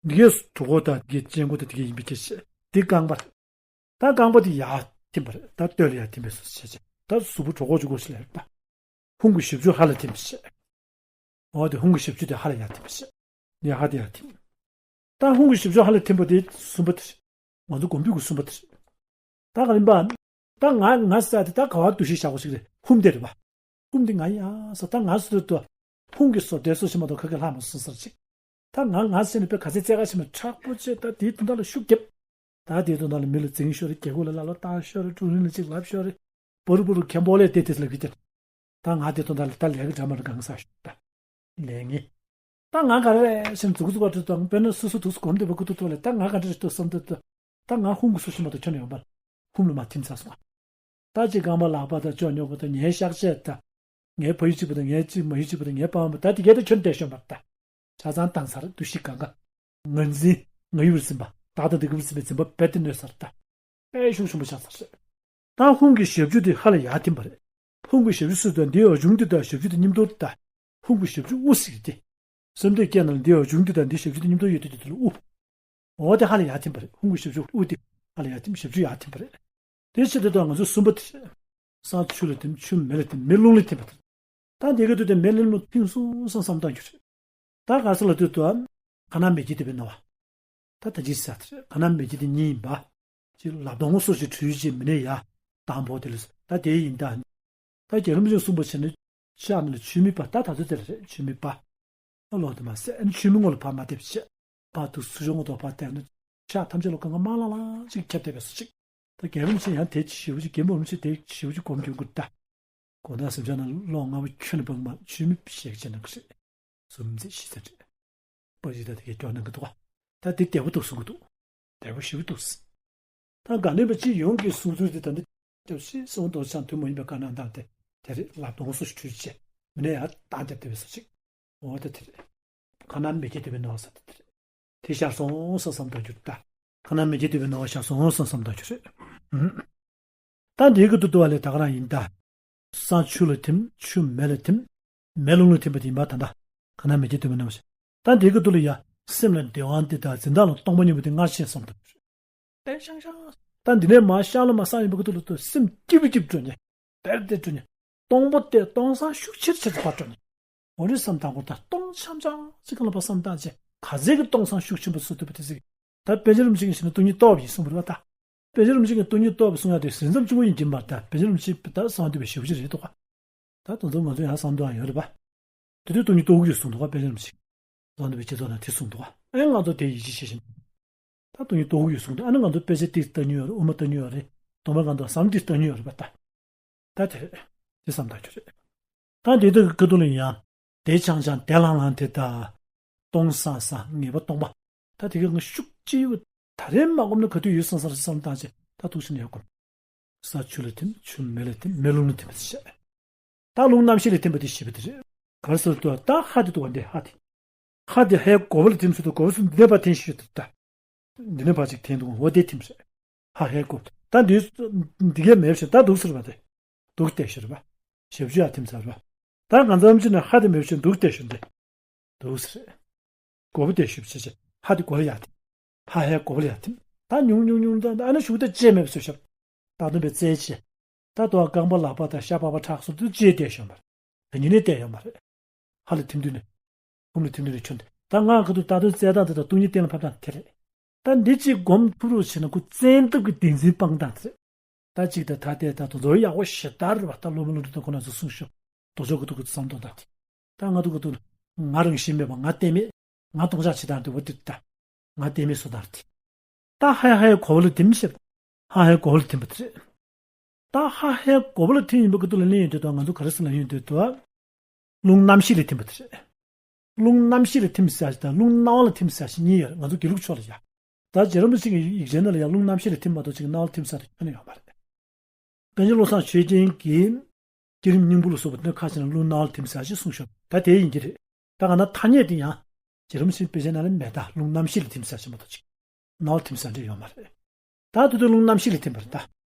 འདི་གའི་གྲོད་ཁོག་དང་འདི་གའི་སྤྱང་ཀི་དང་འདི་གའི་ཡིན་པའི་སྐད་ཆ། འདི་རྐང་པ་རེད། ད་རྐང་པ་དེ་ཡར་ཐིམ་པ་རེད། ད་སྟོད་ལ་ཡར་ཐིམ་པའི་སོ་སོ་བྱས་བྱས། ད་གཟུགས་པོ་གྲོད་ཁོག་གཅིག་པོ་ཞིག་ལ་རེད་པ། ཧུམ་གྱི་ཞབས་ཀྱུ་ཧ་ལས་ཐིམ་པ་བྱས། འོ་དེ་ཧུམ་གྱི་ཞབས་ཀྱུ་དེ་ཧ་ལས་ཡར་ཐིམ་པ་བྱས། འདི་ཧ་དེ་ཡར་ཐིམ། ད་ཧུམ་གྱི་ཞབས་ཀྱུ་ཧ་ལས་ཐིམ་པ་དེ་གསུམ་པ་དེ་རེད། ང་ཚོ་སྒོམ་རྒྱུ་གི་གསུམ་པ་དེ་རེད། ད་ག་རིམ་པ། ད་ང་ང་ཟེར་དེ་ད་ག་བ་འདུ་ཤེས་བཞག་པ་ཞིག་རེད། ཧུམ་དེ་རེད་པ། ཧུམ་དེ་ང་ཡིན་ཨ་ཟེར། ད་ང་ཟེར་དུས་ཧུམ་གྱི་སོ་དེ་སོ་ཞིག་མ་གཏོགས་ཁ་སྐད་ལྷག་མ་སོང་ཟེར་ཅིག་ད་ང་ང་ཟེར་ནས་དཔེ་ག་ཚད་རྩེད་ག་ཞིག་མ་དྲག་པོ་བྱས། ད་དེའི་དོན་དག་ལ་ཤུགས་རྒྱབ། ད་དེའི་དོན་དག་ལ་མི་ལ་འཛིང་ཤོར་རེད། རྒྱལ་ཁབ་ལ་ལ་ལོ་བཏང་ཤོར་རེད། ཀྲུའུ་རིན་ལ་ཅིག་ལབ་ཤོར་རེད། པོ་རུ་པོ་རུ་མཁན་པོ་ལས་དེ་དེ་ལབ་གི་དེ། ད་ང་དེ་དོན་དག་ལ་ད་ལས་ཀ་འདྲ་མ་འདྲ་གང་ཟག་ཞུ་ད། ལས་ངན། ད་ང་ག་རེ་རེད་ཟེར་ནས་མཛུབ་གུ་བཙུགས་པ་དུས་དང་དཔེར་ན་སོ་སོ་དུས་སུ་གོམ་བསྡད་པ་ཁུ་ཐུག་ཐུག་ལས་ད་ང་ག་འདྲ་རེད་འདུག་བསམ་དུས་དུས། ད་ང་ཧུམ་གྱི་སོ་ཞིག་མ་གཏོགས་ཁྱོན་ནས་ཡོང་པ། ཧུམ་ལ་མ་ཐིམ་ཚར་སོང་། ད་ཅིག་རྐང་པ་ལག་པ་དང་ཅོ་ཉོག་པ་དང་ངའི་ཤག་ཆས་དང་། ངའི་ཕ་ཡུལ་གཅིག་པ་དང་ངའི་གཅིག་མ་ཡུལ་གཅིག་པ་དང་ངའི་པ་ཨ་མ་ད་དེ་གས་ད་ཁྱོན་བསྡད་ཤོག་མ་ད། ཆ་ཚང་བཏང་ཚར། འདུ་ཤེས་གང་ག་ངར་འཛིན། ང་ཡུལ་ཟིན་པ། བདག་དང་འདི་ག་བུར་ཟིན་པའི་འཛིན་པ་རྦད་དེ་གནོད་ཚར་ད། དཔེ་ཤུགས་ཆེན་པོ་ཆགས་ཚར་རེད། ད་ཧུམ་གྱི་ཞབས་ཀྱུ་དེ་ཧ་ལས་ཡར་ཐིམ་པ་རེད། ཧུམ་གྱི་ཞབས་ཀྱུ་སུ་དང་འདིའི་འབྱུང་འདི་དང་ཞབས་ཀྱུ་དེ་མཉམ་དུ་ད། ཧུམ་གྱི་ཞབས་ཀྱུ་དབུ་ཟེར་གི་དེ། སེམས་གཏད་སྐྱེ་ན་ལ་འདིའི་འབྱུང་འདི་དང་འདིའི་ཞབས་ཀྱུ་དེ་མཉམ་དུ་ཡོད་དུས་དེ་དེ་ལ་དབུ། འོ་དེ་ཧ་ལས་ཡར་ཐིམ་པ་རེད། ཧུམ་གྱི་ཞབས་ཀྱུ་དབུ་དེ་ཧ་ལས་ཡར་ཐིམ། ཞབས་ཀྱུ་ཡར་ཐིམ་པ་རེད། དེ་ཕྱིར་དེ་དང་ང་ཚོ་གསུམ་པ་དེ་རེད། ས་ཆུ་ལ་ཐིམ། ཆུ་མེ་ལ་ཐིམ། མེ་རླུང་ལ་ཐིམ་པ་དེ་རེད། ད་དེ་ག་དུས་དེ་མེ་རླུང་ལ་ཐིམ་སོང་བསམ་བསམ་བཏང་རྒྱུ་རེད། ད་ག་ས་ལ་དུས་དུ་ཁ་ན་མེ་སྐྱེས་དེ་བའི་སྣང་བ། ད་ད་ཅི་ཟེར་དེ་རེད། ཁ་ན་མེ་སྐྱེས་དེ་གཉིས་ཡིན་པ། ཅིག་ལབ་སྟོང་སོ་ཞིག་འཁྲུལ་ཅིག་མི་ནས་ཡ། དང་པོ་དེ་ལ་ད་དེ་ཡིན་ད། ད་རྒྱལ་རིན་པོ་ཆེས་གསུངས་པ་བྱས་ན་ཕྱག་ནང་ལ་ཆུ་མིག་པ། ད་ད་ཚོད་དེ་ལ་རེད། ཆུ་མིག་པ། ཨ་ལོ་དེ་མ་ཟད་ཨ་ནི་ཆུ་མིག་ངོ་ལ་ཕར་མ་བལྟས་པ་བྱས། ཕར་དུ་ཚུར་ཕྱོགས་ངོ་ཐོག་ཕར་བལྟས་ན་ཕྱག་ཐམས་ཅད་ལ་གང་ག་དམར་ལང་ལང་ཅིག་ཁྱབ་བསྡད་པའི་སོ་ཅིག་ད་རྒྱལ་རིན་པོ་ཆེ་ཡང་དེ་ཞེ་པོ་ཅིག་རྒན་པོ་རིན་པོ་ཆེ་དེ་ཞེ་པོ་ཅིག་སྒོམ་རྒྱུ་འགུར་ད། གོ་ན་སེམས་ཅན་ནང་ལོག་ལྔ་པོ་ཁྱོན་ནས་སྤང་མ་ཆུ་མིག་ཞེས་བྱས་ན་གི་རེད། གཟུགས་མཛེས་ཤི་ཚར་རེད། པ་ཞིག་ད་དེ་གའི་སྐྱོ་སྣང་གི་འདུག་ག་ད་དེ་བདེ་པོ་འདུག་གསུང་གི་འདུག་བདེ་པོ་ཞེ་པོ་འདུག་ད་ག་ནས་པ་ཅི་ཡོང་གི་གསུང་ཚུལ་དེ་ད་འདི་སྐྱབས་སི་སོང་དོ་ཆང་དུས་མ་ཡིན་པའི་དཀའ་སྣང་དང་དེ་དེ་རེད། ལབ་སྟོང་སོ་ཞིག་འཁྲུལ་བྱས་མི་ནས་ཡར་བཏང་བསྡད་བསྡད་པའི་སོ་ཅིག་འོ་ད་དེ་རེད། ཁ་ན་མེ་སྐྱེས་དེ་བའི་སྣང་བ་ཟེར་དེ་དེ་རེད། དེ་ཤར་སོང་བསམ་བསམ་བཏང་རྒྱུ་རེད་ད། ཁ་ན་མེ་སྐྱེས་དེ་བའི་སྣང་བ་ཤར་སོང་བསམ་བསམ་བཏང་རྒྱུ་རེད། ཨུམ། ད་འདི་གི་དུ་དུ་བ་ལས་ད་ག་རང་ཡིན་ད། ས་ཆུ་ལ་ཐིམ། ཆུ་མེ་ལ་ཐིམ། མེ་རླུང་ལ་ཐིམ་པ་དེ་ཡིན་པ་ད་ལྟ་ཁ་ན་མེ་སྐྱེས་དེ་བའི་སྣང་བ་ཤར། ད་འདི་གི་དུ་ལ་ཡ་སེམས་ལ་བདེ་བ་འདི་དང་འཛིན་སྟངས་ལ་སྟོང་པ་ཉིད་པོ་དེ་སྔར་བྱས་བསམ་བཏང་རྒྱུ་རེད། དེ་ཤང་ཤང་། ད་འདི་ནས་མར་ཤར་ལ་མར་སངས་ཡིན་པ་གི་དུ་ལ་དུ་སེམས་སྐྱིད་པོ་སྐྱིད་པོ་འགྲོ་ནས། དེར་དེ་འགྲོ་ནས། སྟོང་པ་དེ་སྟོང་སང་ཤུགས་ཆེར་ཆེར་དུ་བར་འགྲོ་ནས། འོ་རེ་བསམ་དང་པོ་ད་སྟོང་འཆམ་འཆམ་ཅིག་གང་ལ་བ་བསམ་བཏང་བྱས་ག་ཚད་ཀྱི་སྟོང་སང་ཤུགས་ཆེན་པོ་སུ་ཐུབ་པ་དེ་ཟིག་ད་པཎ་ཆེན་རིན་པོ་ཆེ་གིས་བཤད་ན་སྟོང་ཉིད་རྟོགས་པ་ཡིན་གསུངས་པ་རེད་བ་ད། པཎ་ཆེན་རིན་པོ་ཆེ་གིས་སྟོང་ཉིད་རྟོགས་པ་གསུང་ཡ་དེ་ཟིན་མཚམས་གཅིག་པོ་ཡིན་གྱི་མ་རེད་ད། པཎ་ཆེན་རིན་པོ་ཆེ་ད་གསང་འདུས་པའི་ཞེ་པོ་ཅིག་རེད་འདུག་ག་ད་དེ་ཚོ་ང་ཚོ་ཡང་གསང་འདུས་ཡང་ཡོད་རེད་པ། དེ་དུས་སྟོང་ཉིད་རྟོགས་ཀྱི་ཡོད་གསུངས་འདུག་ག་པཎ་ཆེན་རིན་པོ་ཆེ། གསང་འདུས་པའི་སྤྱི་ཚོགས་ནང་དེ་གསུངས་འདུག་ག་ཨེ་ང་ཚོ་དེ་ཡིད་ཆེས་བྱེད་བཞིན། ད་སྟོང་ཉིད་རྟོགས་ཀྱི་ཡོད་གསུངས་འདུག་ཨ་ནི་ང་ཚོ་དཔེ་ཆ་ཏིག་ལྟ་མྱོང་ཡོད་རེད། དབུ་མ་ལྟ་མྱོང་ཡོད་རེད། དོན་པ་གང་དུ་བསམ་ཏིག་ལྟ་མྱོང་ཡོད་རེད་པ་ད། ད་དེ་རེད། དེ་བསམ་ཐག་ཆོད་རེད། ད་དེ་དག་གི་ཁ་ཐུག་ལ་ཡང་དེ་ཆང་ཆང་དེ་ལང་ལང་དེ་ད། སྟོང་སང་སང་ངེས་པ་སྟོང་པ། ད་དེ་ག་ང་ཤུགས་ཅི་ཡོད་ད་རེས་མ་སྒོམ་ན་ག་དུས་ཡོད་སང་སང་རེད་བསམ་བཏང་བྱས་ད་ཐུགས་ཤིན་ཡག་གོ། ས་ཆུ་ལ་ཐིམ། ཆུ་མེ་ལ་ཐིམ། མེ་རླུང་ལ་ཐིམ་པ་དེ་བཤད། ད་རླུང་རྣམ་ཤེས་ལ་ཐིམ་པ་དེ་ཞེས་པ་དེ་རེད། ག་རེ་ཟེར་དུས་ད་ཧ་དེ་འདུག་བ། འདི་ཧ་དེ། ཧ་དེ་ཧའི་གོ་བ་ལ་ཐིམ་ཟེར་དུས་གོ་བ་ཟེར་འདི་ནས་ཕར་འཐེན་ཤེས་ཡོད་དེ་ད། འདི་ནས་ཕར་ཅིག་འཐེན་འདུག་འོ་དེ་ཐིམ་ཟེར། ཧ་ཧའི་གོ་བ་ད་འདི་འདི་གས་མེད་ཤེས་ད་འདུག་ཟེར་བ་དེ། འདུག་བལྟས་ཤེས་རེད་པ། ཞབས་ཞུ་ཡ་ཐིམ་ཟེར་བ། ད་གང་འཚམ་ཅིག་ནས་ཧ་དེ་མེད་ཤེས་འདུག་བལྟས་ཤེས་འདི། འདུག་ཟེར། གོ་བ་དེ་ཞུ་བྱེད་ཅེས་ཧ་དེ་གོ་ལ་ཡ་ཐིམ། ཧ་ཧའི་གོ་བ་ལ་ཡ་ཐིམ། ད་ཉུང་ཉུང་ཉུང་ད་ཨ་ན་ཞུ་ད་ཅེས་མེད་པ་བཟོ་ཤབ། ད་དུང་པའི་རྩལ་ཆེ། ད་དུང་རྐང་པ་ལག་པ་དང་ཤ་པགས་པ་ཁྲག་སོགས་དུ་ཅེས་བལྟས་ཤོད་མ་རེད། དེ་ཉིད་ནས་བལྟས་ཡོད་མ་རེད། ཧ་ལ་ཐིམ་དུས་ནས། ཧུམ་ལ་ཐིམ་དུས་ནས་ཁྱོད་འདི་ད་ང་ག་དུས་ད་དུང་རྩལ་དང་དེ་དང་སྟོང་ཉིད་གཏན་ལ་ཕབ་སྟངས་དེ་རེད། ད་འདི་གཅིག་སྒོམ་ཐུབ་རོགས་བྱས་ན་ཁོ་བཙན་ཐབས་ཀྱི་བདེན་འཛིན་སྤང་སྟངས་དེ་རེད། ད་གཅིག་ད་ད་ལྟའི་ད་དུང་རྫོགས་ཡག་པོ་ཞེ་དྲག་རེད་བ། ད་སློབ་མ་སློབ་ཕྲུག་དང་ཁོ་ན་ཚོ་གསུངས་ཤོག་དོ་ཅོག་གི་ཐུག་གི་བསམ་དོན་དང་དེ། ད་ང་ཐུག་གི་ཐུག་ང་རང་བཞིན་མེད་པ་ང་གཏན་མེད། ང་སྟོང་ཆགས་ཆེ་དང་དེ་བོ་དེ་ད། ང་གཏན་མེད་སོ་དར་དེ། ད་ཧ་ཧའི་གོ་བ་ལ་ཐིམ་ཞེས། ཧ་ཧའི་གོ་བ་ལ་ཐིམ་པ་དེ་རེད། ད་ཧ་ཧའི་གོ་བ་ལ་ཐིམ་ཡིན་པ་གི་ཐུག་ལ་ལེན་ཡོང་དུས་ད་ང་ཚོ་ག་རེ་ཟེར་ལ་ཡོང་དུས་ད། རླུང་རྣམ་ཤེས་ལ་ཐིམ་པ་དེ་རེད། རླུང་རྣམ་ཤེས་ལ་ཐིམ་ཟེར་ཞིག་དང་རླུང་སྣང་བ་ལ་ཐིམ་ཟེར་ཞིག་གཉིས་ཡོད་རེད། ང་ཚོ་དགེ་ལུགས་ཕྱོགས་ལ་ཡ། ད་རྗེ་རིན་པོ་ཆེ་གི་ཡིག་ཆའི་ནང་ལ་ཡང་རླུང་རྣམ་ཤེས་ལ་ཐིམ་མ་གཏོགས་ཅིག་སྣང་བ་ལ་ཐིམ་ཟེར་དེ་ཁྱོན་ནས་ཡོད་མ་རེད། པཎ་ཆེན་བློ་བཟང་ཆོས་རྒྱན་གྱིས་བསྐྱེད་རིམ་སྙིང་པོ་ལ་སོགས་པ་དེ་ནི་ཁ་ཅིག་ན་རླུང་སྣང་བ་ལ་ཐིམ་ཟེར་ཞིག་གསུངས་ཤོག་ད་དེ་ཡིན་གྱི་རེད། ད་ག་ན་ཐ་སྙད་དེ་ཡང་རྗེ་རིན་པོ་ཆེའི་དཔེ་ཆའི་ནང་ལ་མེད། ད་རླུང་རྣམ་ཤེས་ལ་ཐིམ་ཟེར་ཞིག་མ་གཏོགས་ཅིག་སྣང་བ་ལ་ཐིམ་ཟེར་འདྲ་ཡོད་མ་རེད། ད་དེ་དུས་རླུང་རྣམ་ཤེས་ལ་ཐིམ་པ་རེད་ད།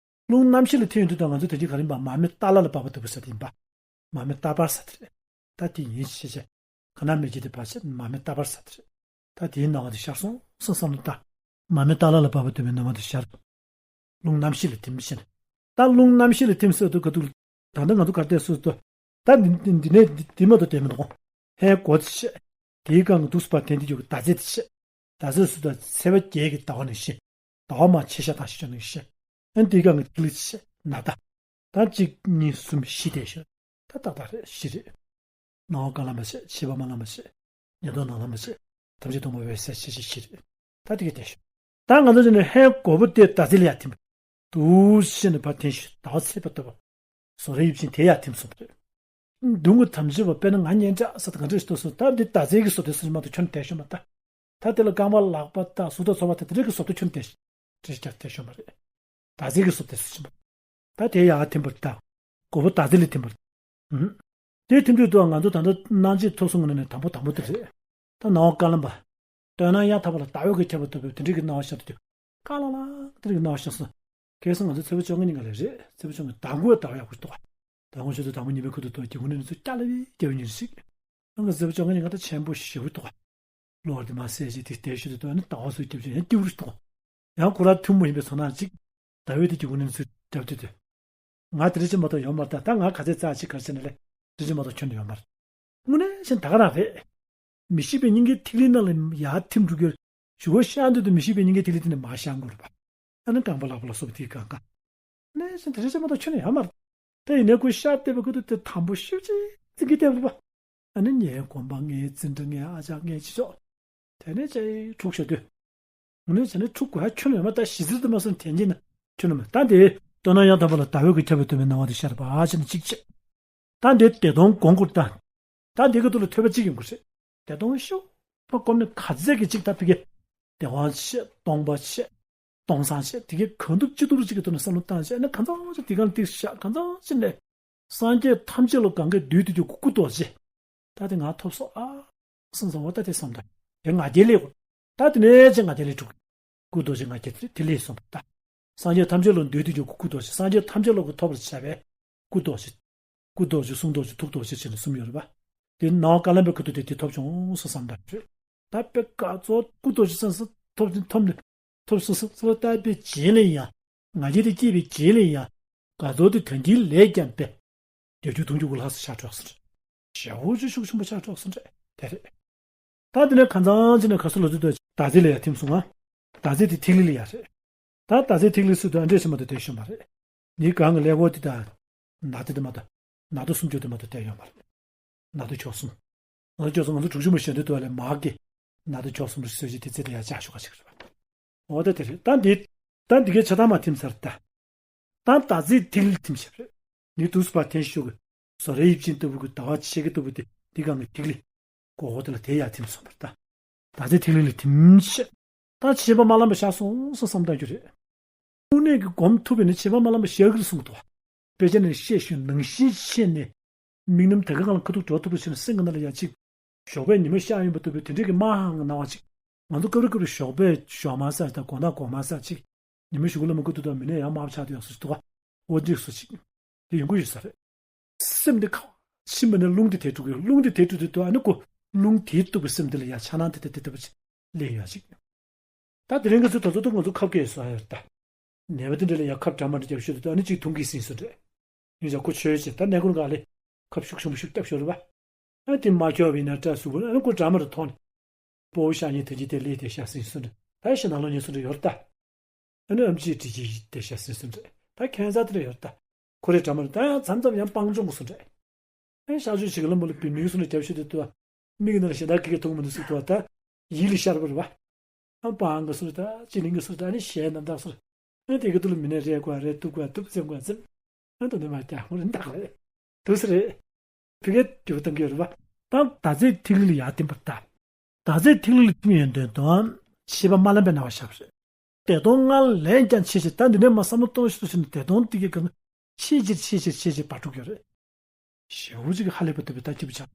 རླུང་རྣམ་ཤེས་ལ་ཐིམ་ཡོང་དུས་ད་ང་ཚོ་དེ་རྗེས་ག་རིམ་པ་མར་མེ་ཏཱ་ལ་ལ་བབས་པ་ལྟ་བུ་ཟེར་དེ་ཡིན་པ། མར་མེ་ཏཱ་བར་ཟེར་དེ་རེད། ད་དེ་ཡིན་ཞེས་བྱས། ག་ན་མེད་ཀྱི་དེ་བར་ཆད་མར་མེ་ཏཱ་བར་ཟེར་དེ་རེད། ད་དེའི་སྣང་བ་དེ་ཤར་སོང་སོང་བསམ་བློ་བཏང་། མར་མེ་ཏཱ་ལ་ལ་བབས་པ་ལྟ་བུའི་སྣང་བ་དེ་ཤར། རླུང་རྣམ་ཤེས་ལ་ཐིམ་ཕྱིན། ད་རླུང་རྣམ་ཤེས་ལ་ཐིམ་ཟེར་དུས་ག་དུས། ད་ལྟ་ང་ཚོ་གར་བལྟས་སོ་སོ། ད་འདི་འདི་འདི་ནས་འདི་འདི་མ་གཏོགས་བལྟས་མི་འདུག་ཧའི་གོ་དེ་བཤད། དེའི་སྒང་གི་འདུག་སེ་ཕར་འཐེན་དེ་ཡོད་གི་ཟླ་ཚེས་དེ་བཤད། ཟླ་ཚེས་སུ་ད་ཚེས་པ་བརྒྱད་ཀྱི་ཟླ་བ་ནས་བཤད། ཟླ་བ་མ་ཕྱེད་ཤ་དང་ཤི་ཆོག་ནས་བཤད། ཨན་དེའི་སྒང་གི་ཐིག་ལེ་བཤད་ན་ད། ད་གཅིག་གཉིས་གསུམ་བཞི་དེ་བཤད། ད་ཏག་ཏག་རེད་བཞི་རེད། སྣང་བ་དཀར་ལམ་པ་བཤད། ཕྱི་པ་དམར་ལམ་པ་བཤད། ཉེ་དོན་ནང་ལམ་པ་བཤད། ཐམས་ཅད་སྟོང་པ་འོད་གསལ་བཤད་བཤད་བཞི་རེད། ད་དེ་ག་བལྟས་ཤོག་ད་ང་ཚོ་ཅི་ནས་ཧའི་གོ་བོ་དེ་ཟླ་ཚེས་ལ་ཡར་ཐིམ། དུ་ཤི་ནས་ཕར་འཐེན་ཞིང་ཟླ་བ་ཚེས་པ་ལྟ་བུ། བཟོ་རེ་ཡིབ་ཅིང་དེ་ཡར་ཐིམ་སོང་བ་རེད། མདུན་གྱི་ཐམས་ཅད་པ་དཔེར་ན་ང་ཉན་ཆགས་ས་དང་ག་འདྲ་ཞིག་ཏུ་སོང་ད་འདི་ཟླ་ཚེས་ཀྱི་བཟོ་དེ་སོང་མ་གཏོགས་ཁྱོན་བལྟས་ཤོག་མ་ད། ད་དེ་ལ་རྐང་པ་ལག་པ་དང་གཟུགས་དང་ཚོར་བ་དང་དེ་འདྲ་གི་བཟོ་དེ་ཁྱོན་བལྟས་ཤིག་བལྟས་ཤོག་མ་རེད། ཟླ་ཚེས་ཀྱི་བཟོ་དེ་སོང་ཕྱིན་པ། ད་དེ་ཡར་ཐིམ་པར་ད། གོ་བོ་ཟླ་ཚེས་ལ་ཐིམ་པར། ཨུམ། དེ་ཐིམ་དུས་དུ་ང་ཚོ་ད་ལྟ་སྣང་མཆེད་ཐོབ་གསུམ་ནང་ནས་དང་པོ་དང་པོ་དེ་རེད། ད་སྣང་བ་དཀར་ལམ་པ། སྟོད་ནམ་ཡང་དག་པ་ལ་ཟླ་འོད་ཀྱིས་ཁྱབ་པ་ལྟ་བུའི་དེ་འདྲའི་གི་སྣང་བ་ཤར་དུས། དཀར་ལ་ལ་དེ་འདྲའི་གི་སྣང་བ་ཤར་སོང་། ཁ་སང་ང་ཚོ་ཚེས་པ་བཅོ་ལྔ་ཉིན་ག་ལ་རེད། ཚེས་པ་བཅོ་ལྔ་ཟླ་མགོ་ཟླ་བ་ཡག་པོ་ཞིག་འདུག་ག་ཟླ་མགོ་ཆུ་ཚོད་དང་པོ་ཉིན་པའི་ཁུ་ཐུག་ཏུ་རྒྱལ་ཁུངས་ནས་ཚུར་སྐྱ་ལ་བའི་རྒྱལ་བའི་ཉིན་ཞིག་ང་ཚེས་པ་བཅོ་ལྔ་ཉིན་ག་ད་ཆེན་པོ་ཞེ་པོ་འདུག་ག་གློག་དེ་མ་གསལ་ཞིག་དེ་དེ་ཞུ་དུས་ད་ནི་ཟླ་བ་སོགས་རྒྱབ་ཅིང་ཡང་སྐྱིད་པོ་ཞིག་འདུག་ག་ཡང་ཁོ་རང་ཐུན་མོང་ཡིན་པའི་ཚོར་སྣང་ཅིག་ཟླ་འོད་དེ་རྒྱལ་ཁུངས་ནས་ཚུར་རྒྱབ་དུས་དུས། ང་དེ་འདྲ་ཅིག་མ་གཏོགས་ཡོད་མ་རེད་ད། ད་ང་ག་ཚོད་རྩ་ཅིག་ག་རེ་བྱས་ནས་ལས་དེ་འདྲ་ཅིག་མ་གཏོགས་ཁྱོན་ནས་ཡོད་མ་རེད། དངོས་གནས་བྱས་ན་ད་ག་རང་རེད། མི་ཤེས་པའི་སྙིང་གའི་ཐིག་ལེ་ནང་ལ་ཡར་ཐིམ་འགྲོ་གི་ཞུ་བ་ཤར་འདོད་དུ་མི་ཤེས་པའི་སྙིང་གའི་ཐིག་ལེ་དེ་ནས་མར་ཤར་འགྲོ་རེད་པ། ཨ་ནི་རྐང་པ་ལག་པ་ལ་སོགས་པ་དེའི་སྒང་ག་དངོས་གནས་བྱས་ན་དེ་འདྲ་ཅིག་མ་གཏོགས་ཁྱོན་ནས་ཡོད་མ་རེད། དེ་ཡིན་ནའི་ཁོས་ཤར་བལྟས་པའི་ཁུ་ཐུག་དེ་དམ་པོ་ཤུགས་ཆེ་ཙིག་གིས་བལྟས་པ་རེད་པ། ཨ་ནི་ངའི་དགོན་པ་ངའི་འཛིན་གྲྭ་ངའི་ཨ་ཅག་ངའི་ཅི་ཅོག་དེ་ནས་ཅིག་འཁྲུག་ཤོར་དུས། དངོས་གནས་བྱས་ན་འཁྲུག་དགོས་ཡ་ཁྱོན་ནས་ཡོད་མ་རེད། ད་གཞི་རྩར་དུ་མ་སོང་དྲན་གྱིན་ན་ཁྱོན་ནས་མ་རེད། ད་འདི་སྟོད་ནམ་ཡང་དག་པ་ལ་ཟླ་འོད་ཀྱིས་ཁྱབ་པའི་དུ་མའི་སྣང་བ་དེ་ཤར་བ་ཞེས་ནས་གཅིག་བྱས། ད་འདི་བདེ་སྟོང་སྒོམ་དགོས་ད། ད་འདི་གི་ཐོག་ལ་ཐོས་པ་གཅིག་ཡོང་གི་རེད། བདེ་སྟོང་ཤུགས་པ་སྒོམ་ནས་ག་ཚད་ཀྱི་གཅིག་ད་ཕ་གི་བདེ་དབང་ཆེ་སྟོང་པ་ཆེ་སྟོང་སང་ཆེ་དེ་གི་གང་ཐུབ་ཅི་ཐུབ་ཅིག་གི་ཐོག་ནས་བསམ་བློ་བཏང་བྱས་ན་གང་ཚང་ཅིག་དེ་གང་ལ་ཏིག་བཞག་གང་ཚང་ཅིག་ནས། སངས་རྒྱས་ཐམས་ཅད་ལ་གང་གའི་འདུས་ཏེ་ཀྱི་སྐུ་རྡོ་རྗེ། ད་དེ་ང་ཐོབ་སོང་ཨ། སེམས་ཙམ་པ་ད་དེ་བསམ་དང་དེ་ང་རྒྱལ་ལས་གོ། ད་དེ་ནས་ཅི་ང་རྒྱལ་ལས་དྲུག་སྐུ་རྡོ་རྗེ་ང་རྒྱལ་དེ་ལས་སོང་པ་ད། སངས་རྒྱས་ཐམས་ཅད་ལ་འདུས་ཏེ་ཀྱི་སྐུ་རྡོ་རྗེ་སངས་རྒྱས་ཐམས་ཅད་ལ་གོ་ཐོབ་པར་བྱ་བའི་སྐུ་རྡོ་རྗེ། སྐུ་རྡོ་རྗེ་གསུང་རྡོ་རྗེ་ཐུགས་རྡོ་རྗེ་བྱས་ནས་གསུམ་ཡོད་རེད་པ། དེ་སྣང་བ་དཀར་ལམ་པའི་ཁུ་ཐུག་དེ་དེ་ཐོབ་བྱུང་སོང་བསམ་དང་དྲོད། ད་དཔེ་དཀར་ཚོགས་སྐུ་རྡོ་རྗེ་སེམས་སུ་ཐོབ་ཅིང་ཐོབ་ནས། ཐོབ་སོང་ཟེར་བ་ལྟ་བུའི་རྗེས་ལ་ཡང་། ང་རྒྱལ་དེ་སྐྱེས་པའི་རྗེས་ལ་ཡང་། དགའ་ཚོར་དེ་དོན་གྱི་ལས་ཀྱང་པས། བརྒྱད་ཅུ་དུང་ཕྱུར་དགུ་ལྷག་ཙམ་ཤར་འགྲོ་སོང་རེད། ཞེ་པོ་ཅིག་ཤུགས་ཆེན་པོ་ཤར་འགྲོ་སོང་རེད་དེ་རེད། ད་དེ་ནས་གང་ཚང་ཅིག་ནས་ག་སུ་ལ་ཚུད་དུ་ཟླ་ཚེས་ལ་ཡང་ཐིམ་སོང་ང་། ཟླ་ཚེས་དེ་ཐིག་ལེ་ལ་ཡ་རེད། ད་ཟླ་ཚེས་ཐིག་ལེ་སུ་དུ་ཨ་འདྲས་ཤི་མ་དུ་དེ་ཤོད་མ་རེད། ངའི་གང་གི་ཀླད་ཀོར་དེ་དང་། ནག་དེ་དེ་མ་དང་། ནག་དུ་སུམ་ཅུ་དེ་མ་དུ་དེ་ཡོད་མ་རེད། ནག་དུ་ཆོག་གསུམ། ང་ཚོ་ཆོག་གསུམ་ང་ཚོ་དྲུག་ཅུ་མ་ཞེ་འདོད་དུ་བ་ལས་མག་གི། ནག་དུ་ཆོག་གསུམ་རེ་སོས་ཅི་དེ་ཚེ་དེ་ཡ་ཆག་ཤོག་ག་ཞིག་རེད། འོ་ད་དེ་རེད་ད་འདི། ད་འདི་གའི་ཆ་ཚང་མ་ཐིམ་ཚར་ད། ད་ཟླ་ཚེས་ཐིག་ལེ་ཐིམ་ཤེས་རེད། ནི་དུས་སུ་བ་ཐན་ཤོག་གི། བཟོ་རེ་ཡིབ་ཅིང་ལྟ་བུ་གི་ཟླ་བ་ཆེ་གི་ལྟ་བུ་དེ་འདི་གང་གི་ཐིག་ལེ། གོ་གོ་དེ་ལ་དེ་ཡ་ཐིམ་སོང་བར་ད། ད་ཚེ་ཐིག་ལེ་ལ་ཐིམ་ཤག་ད་ཕྱི་པ་དམར་ལམ་པ་ཤར་སོང་ཟེར་བསམ་བཏང་རྒྱུ་རེད། དངོས་གནས་ཀྱི་སྒོམ་ཐུབ་པས་ན་ཕྱི་པ་དམར་ལམ་པ་ཤར་གི་རེད་གསུངས་འདུག་དཔེ་ཆ་ནས་བཤད་ཞུ་ནང་བཞིན་བཤད་ནས། དམིགས་རྣམ་དེ་ག་སྒང་ལ་ཁ་ཐུག་འགྲོ་ཐུབ་པ་བྱས་ན་སེམས་ཀྱི་ནང་ལ་ཡ་གཅིག་ཞོགས་པའི་ཉི་མ་ཤར་ཡོང་བ་ལྟ་བུའི་དེ་འདྲའི་གི་དམར་ཧང་གི་སྣང་བ་ཅིག་ང་ཚོ་སྐབས་རེ་སྐབས་རེ་ཞོགས་པའི་ཞོགས་མ་ཟ་དང་དགོང་དག་དགོང་མ་ཟ་ཅིག་ཉི་མ་ཞུ་གུ་ལ་མ་གུ་དུ་དང་མི་ནས་ཡང་དམར་པོ་ཆགས་དུ་ཡག་སུ་ཞིག་འདུག་ག་འོ་འདྲ་སུ་ཞིག་དེ་ཡོང་གི་ཡོད་ས་རེད། སེམས་དེ་ཁ་ཕྱིན་པ་ནས་རླུང་དེ་དེ་དཀྲུག་གི་རླུང་དེ་དེ་དཀྲུག་དེ་དུ་ཨ་ནི་ཀོ་རླུང་དེའི་སྟུག་པའི་སེམས་དེ་ལ་ཡང་ཆ་ནང་དེ་དེ་དེ་དེ་བ་ཅིག་ལེན་ཡོད་ཅིག་ད་དེ་རིང་གི་ཚོ་ད་ཚོ་ད་ང་ཚོ་ཁབ་སྐད་སོ་ཡོད་ད། ནད་པ་དེ་འདྲ་ལ་ཡང་ཁབ་འདྲ་མ་འདྲ་རྒྱབ་ཤོད་དུ་ཨ་ནི་གཅིག་འཐུང་གི་ཟིན་སོ་འདྲ། ཡིན་ཀྱང་ཁོ་ཆོས་བྱེད་ད་ནད་ཀུན་ག་ལས་ཁབ་ཤུགས་ཆུང་ཤུགས་རྒྱབ་ཤོད་རེད་པ། ཨ་དེ་མ་ཁྱོད་བིན་ན་བཀྲ་གཟུགས་པོ་ཨ་ནི་ཁོ་འདྲ་མ་འདྲ་མཐོང་ནས། སྤོ་བོ་ཤ་ཉེ་དེ་ཅི་དེ་ལས་དེ་ཤ་ཟིན་སོ་འདྲ་ད་ཤ་ནང་ལོ་ཉེ་སོ་འདྲ་ཡོད་ད། ཨ་ནི་ཨམ་ཆིའི་དྲི་ཆི་དེ་ཤ་ཟིན་སོ་འདྲ་ད་ཁན་ཚ་དེ་འདྲ་ཡོད་ད། ཁོ་རེ་འདྲ་མ་འདྲ་ད་ཡང་མཚམས་མཚམས་ཡང་སྤང་ལྗོངས་སོ་འདྲ། ཨེ་ཤ་ཆུ་ཞིག་ལ་མོ་ལ་བི་མིག་སོ་ནས་རྒྱབ་ཤོད་དུ་ཏུ། མིག་ནང་ཞེ་དྲག་གི་གི་ཐུག་མི་འདུག་སུ་ཏུ་ད། ཡིད་ལ་ཤར་བར་བ། ཨ་པང་གི་སུ་ད་ཅི་ལིང་གི་སུ་ད་ནི་ཞེ་ནམ་དག་སུ། ཨེ་དེ་གི་ཏུ་ལ་མི་ནས་རེ་བ་རེ་ཏུ་བ་ཏུ་ཙེ་བ་ཙེ། ཨེ་ཏུ་ནི་མ་ཀྱ་མོ་རེ་འདག་རེ། དུ་སི་རེ། ཕི་གེ་ཏུ་བ་ཏང་གི་རེ་བ། ད་ད་ཚེ་ཐིག་ལེ་ལ་ཡ་ཏིམ་པར་ད། ད་ཚེ་ཐིག་ལེ་ལ་ཐིམ་ཡོན་དོན་དུའམ་ཤེས་པ་མ་ལམ་པའི་སྣང་བ་ཤར་བ་རེད། བདེ་སྟོང་ལྔ་ལས་ཀྱང་ཆེ་ཞིང་ད་འདི་ནས་མ་བསམ་བློ་གཏོང་ཤེས་ཤིང་བདེ་སྟོང་དེ་གའི་གང་ཆེ་ཆེར་ཆེ་ཆེར་ཆེ་ཆེར་བར་འགྲོ་གི་རེད། ཞེ་པོ་ཅིག་ཧ་ལས་པ་ཐུབ་པའི་ད་སྐྱིད་པོ་ཆགས།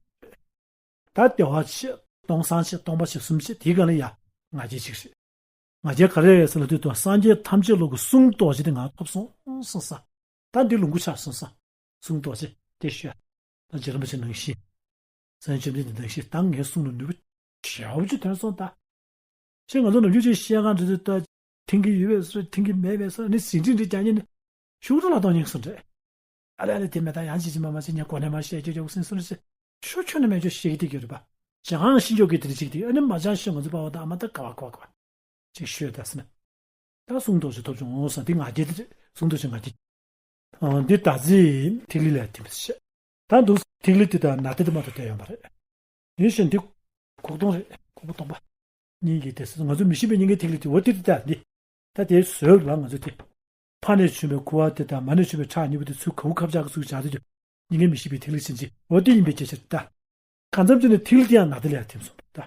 ད་བདེ་བ་ཆེ་སྟོང་སང་ཆེ་སྟོང་པ་ཆེ་གསུམ་ཆེ་དེའི་གང་ལ་ཡ་ང་རྒྱལ་ཅིག་རེད། ང་རྒྱལ་ག་རེ་རེད་ཟེར་ལ་དུས་དང་སངས་རྒྱས་ཐམས་ཅད་ལོ་གི་གསུང་རྡོ་རྗེ་དེ་ང་ཐོབ་སོང་སོང་ས། ད་འདི་ལུང་གུ་ཆགས་སོང་ས། གསུང་རྡོ་རྗེ་དེ་ཤོད། ད་རྗེ་རིན་པོ་ཆེ་ནང་བཞིན། སངས་རྒྱས་བཅོམ་ལྡན་འདས་ནང་བཞིན་ད་ངའི་གསུང་ལ་ནུས་པ་ཞེ་པོ་ཅིག་ཐོན་སོང་ད། ཞེས་ང་ཚོ་ནམ་རྒྱུན་ཅིག་བཤད་གང་འདྲ་ཚོད་ལྟ། ཐིང་གི་ཡོད་པའི་སོ་ཐིང་གི་མེད་པའི་སོ་ནི་ཟིན་བྲིས་འདི་རྒྱག་ཉིན་ནི་ཤུགས་དྲག་ལ་གཏོང་ཉིན་སོ་འདྲ། ཨ་ལེ་ཨ་ལེ་དེ་མེད་ད་ཡང་ཅི་ཅི་མ་མ་ཅི་ཉ་གོ་ནས་མ་བཤད་རྒྱུ་རྒྱུ་སིན་སོ་ནི་ཟེར། ཤུ་ཁྱོད་ནི་མེད་ཆོག་ཤེས་ཀྱི་དེ་གྱུར་པ། ཅང་ཤི་འཇོག་གི་དེ་རིགས་ཅིག་དེ་ཨ་ནི་མ་ཅང་ཤི་ང་ཚོ་པ་བ་དང་ཨ་མ་ད་ག་བ་ག་བ་ག་བ། ཅིག་ཤོད་ད་སི་ན། ད་གསུང་རྡོ་རྗེ་ཐོབ་བྱུང་ངོ་ས་འདི་ང་རྒྱལ་དེ་རེད་གསུང་རྡོ་རྗེ་ང་རྒྱལ། འདི་ད་ཚེ་ཐིག་ལེ་ལ་ཐིམ་པ་ཞེས། ད་འདུག་ཐིག་ལེ་དེ་དང་ནཱ་ད་དེ་མ་གཏོགས་བསྡད་ཡོད་མ་རེད། ཡིན་ཞིང་འདི་ཁོག་སྟོང་རེད་ཁོག་པ་སྟོང་པ། སྙིང་གི་དེ་ང་ཚོ་མི་ཤེས་པའི་སྙིང་གའི་ཐིག་ལེ་དེ་འོ་དེ་དེ་ད་འདི། ད་དེ་བཟོས་ལ་ང་ཚོ་དེ། ཕ་ནས་བྱུང་བའི་ཁུ་བ་དེ་དང་མ་ནས་བྱུང་བའི་ཁྲག་གཉིས་པོ་དེ་ཚུར་ག་བུ་ཁབ་ཆག་གི་ཚུར་བྱ་དེ་ཀྱང་སྙིང་གའི་མི་ཤེས་པའི་ཐིག་ལེ་ཕྱིན་ཅི་འོ་དེ་ཡིན་པའི་སྐད་ཆ་རེད་ད། གང་འཚམ་ཅིག་ནས་ཐིག་ལེ་དེ་ཡང་ནཱ་ད་ལ་ཡང་ཐིམ་སོང་ད།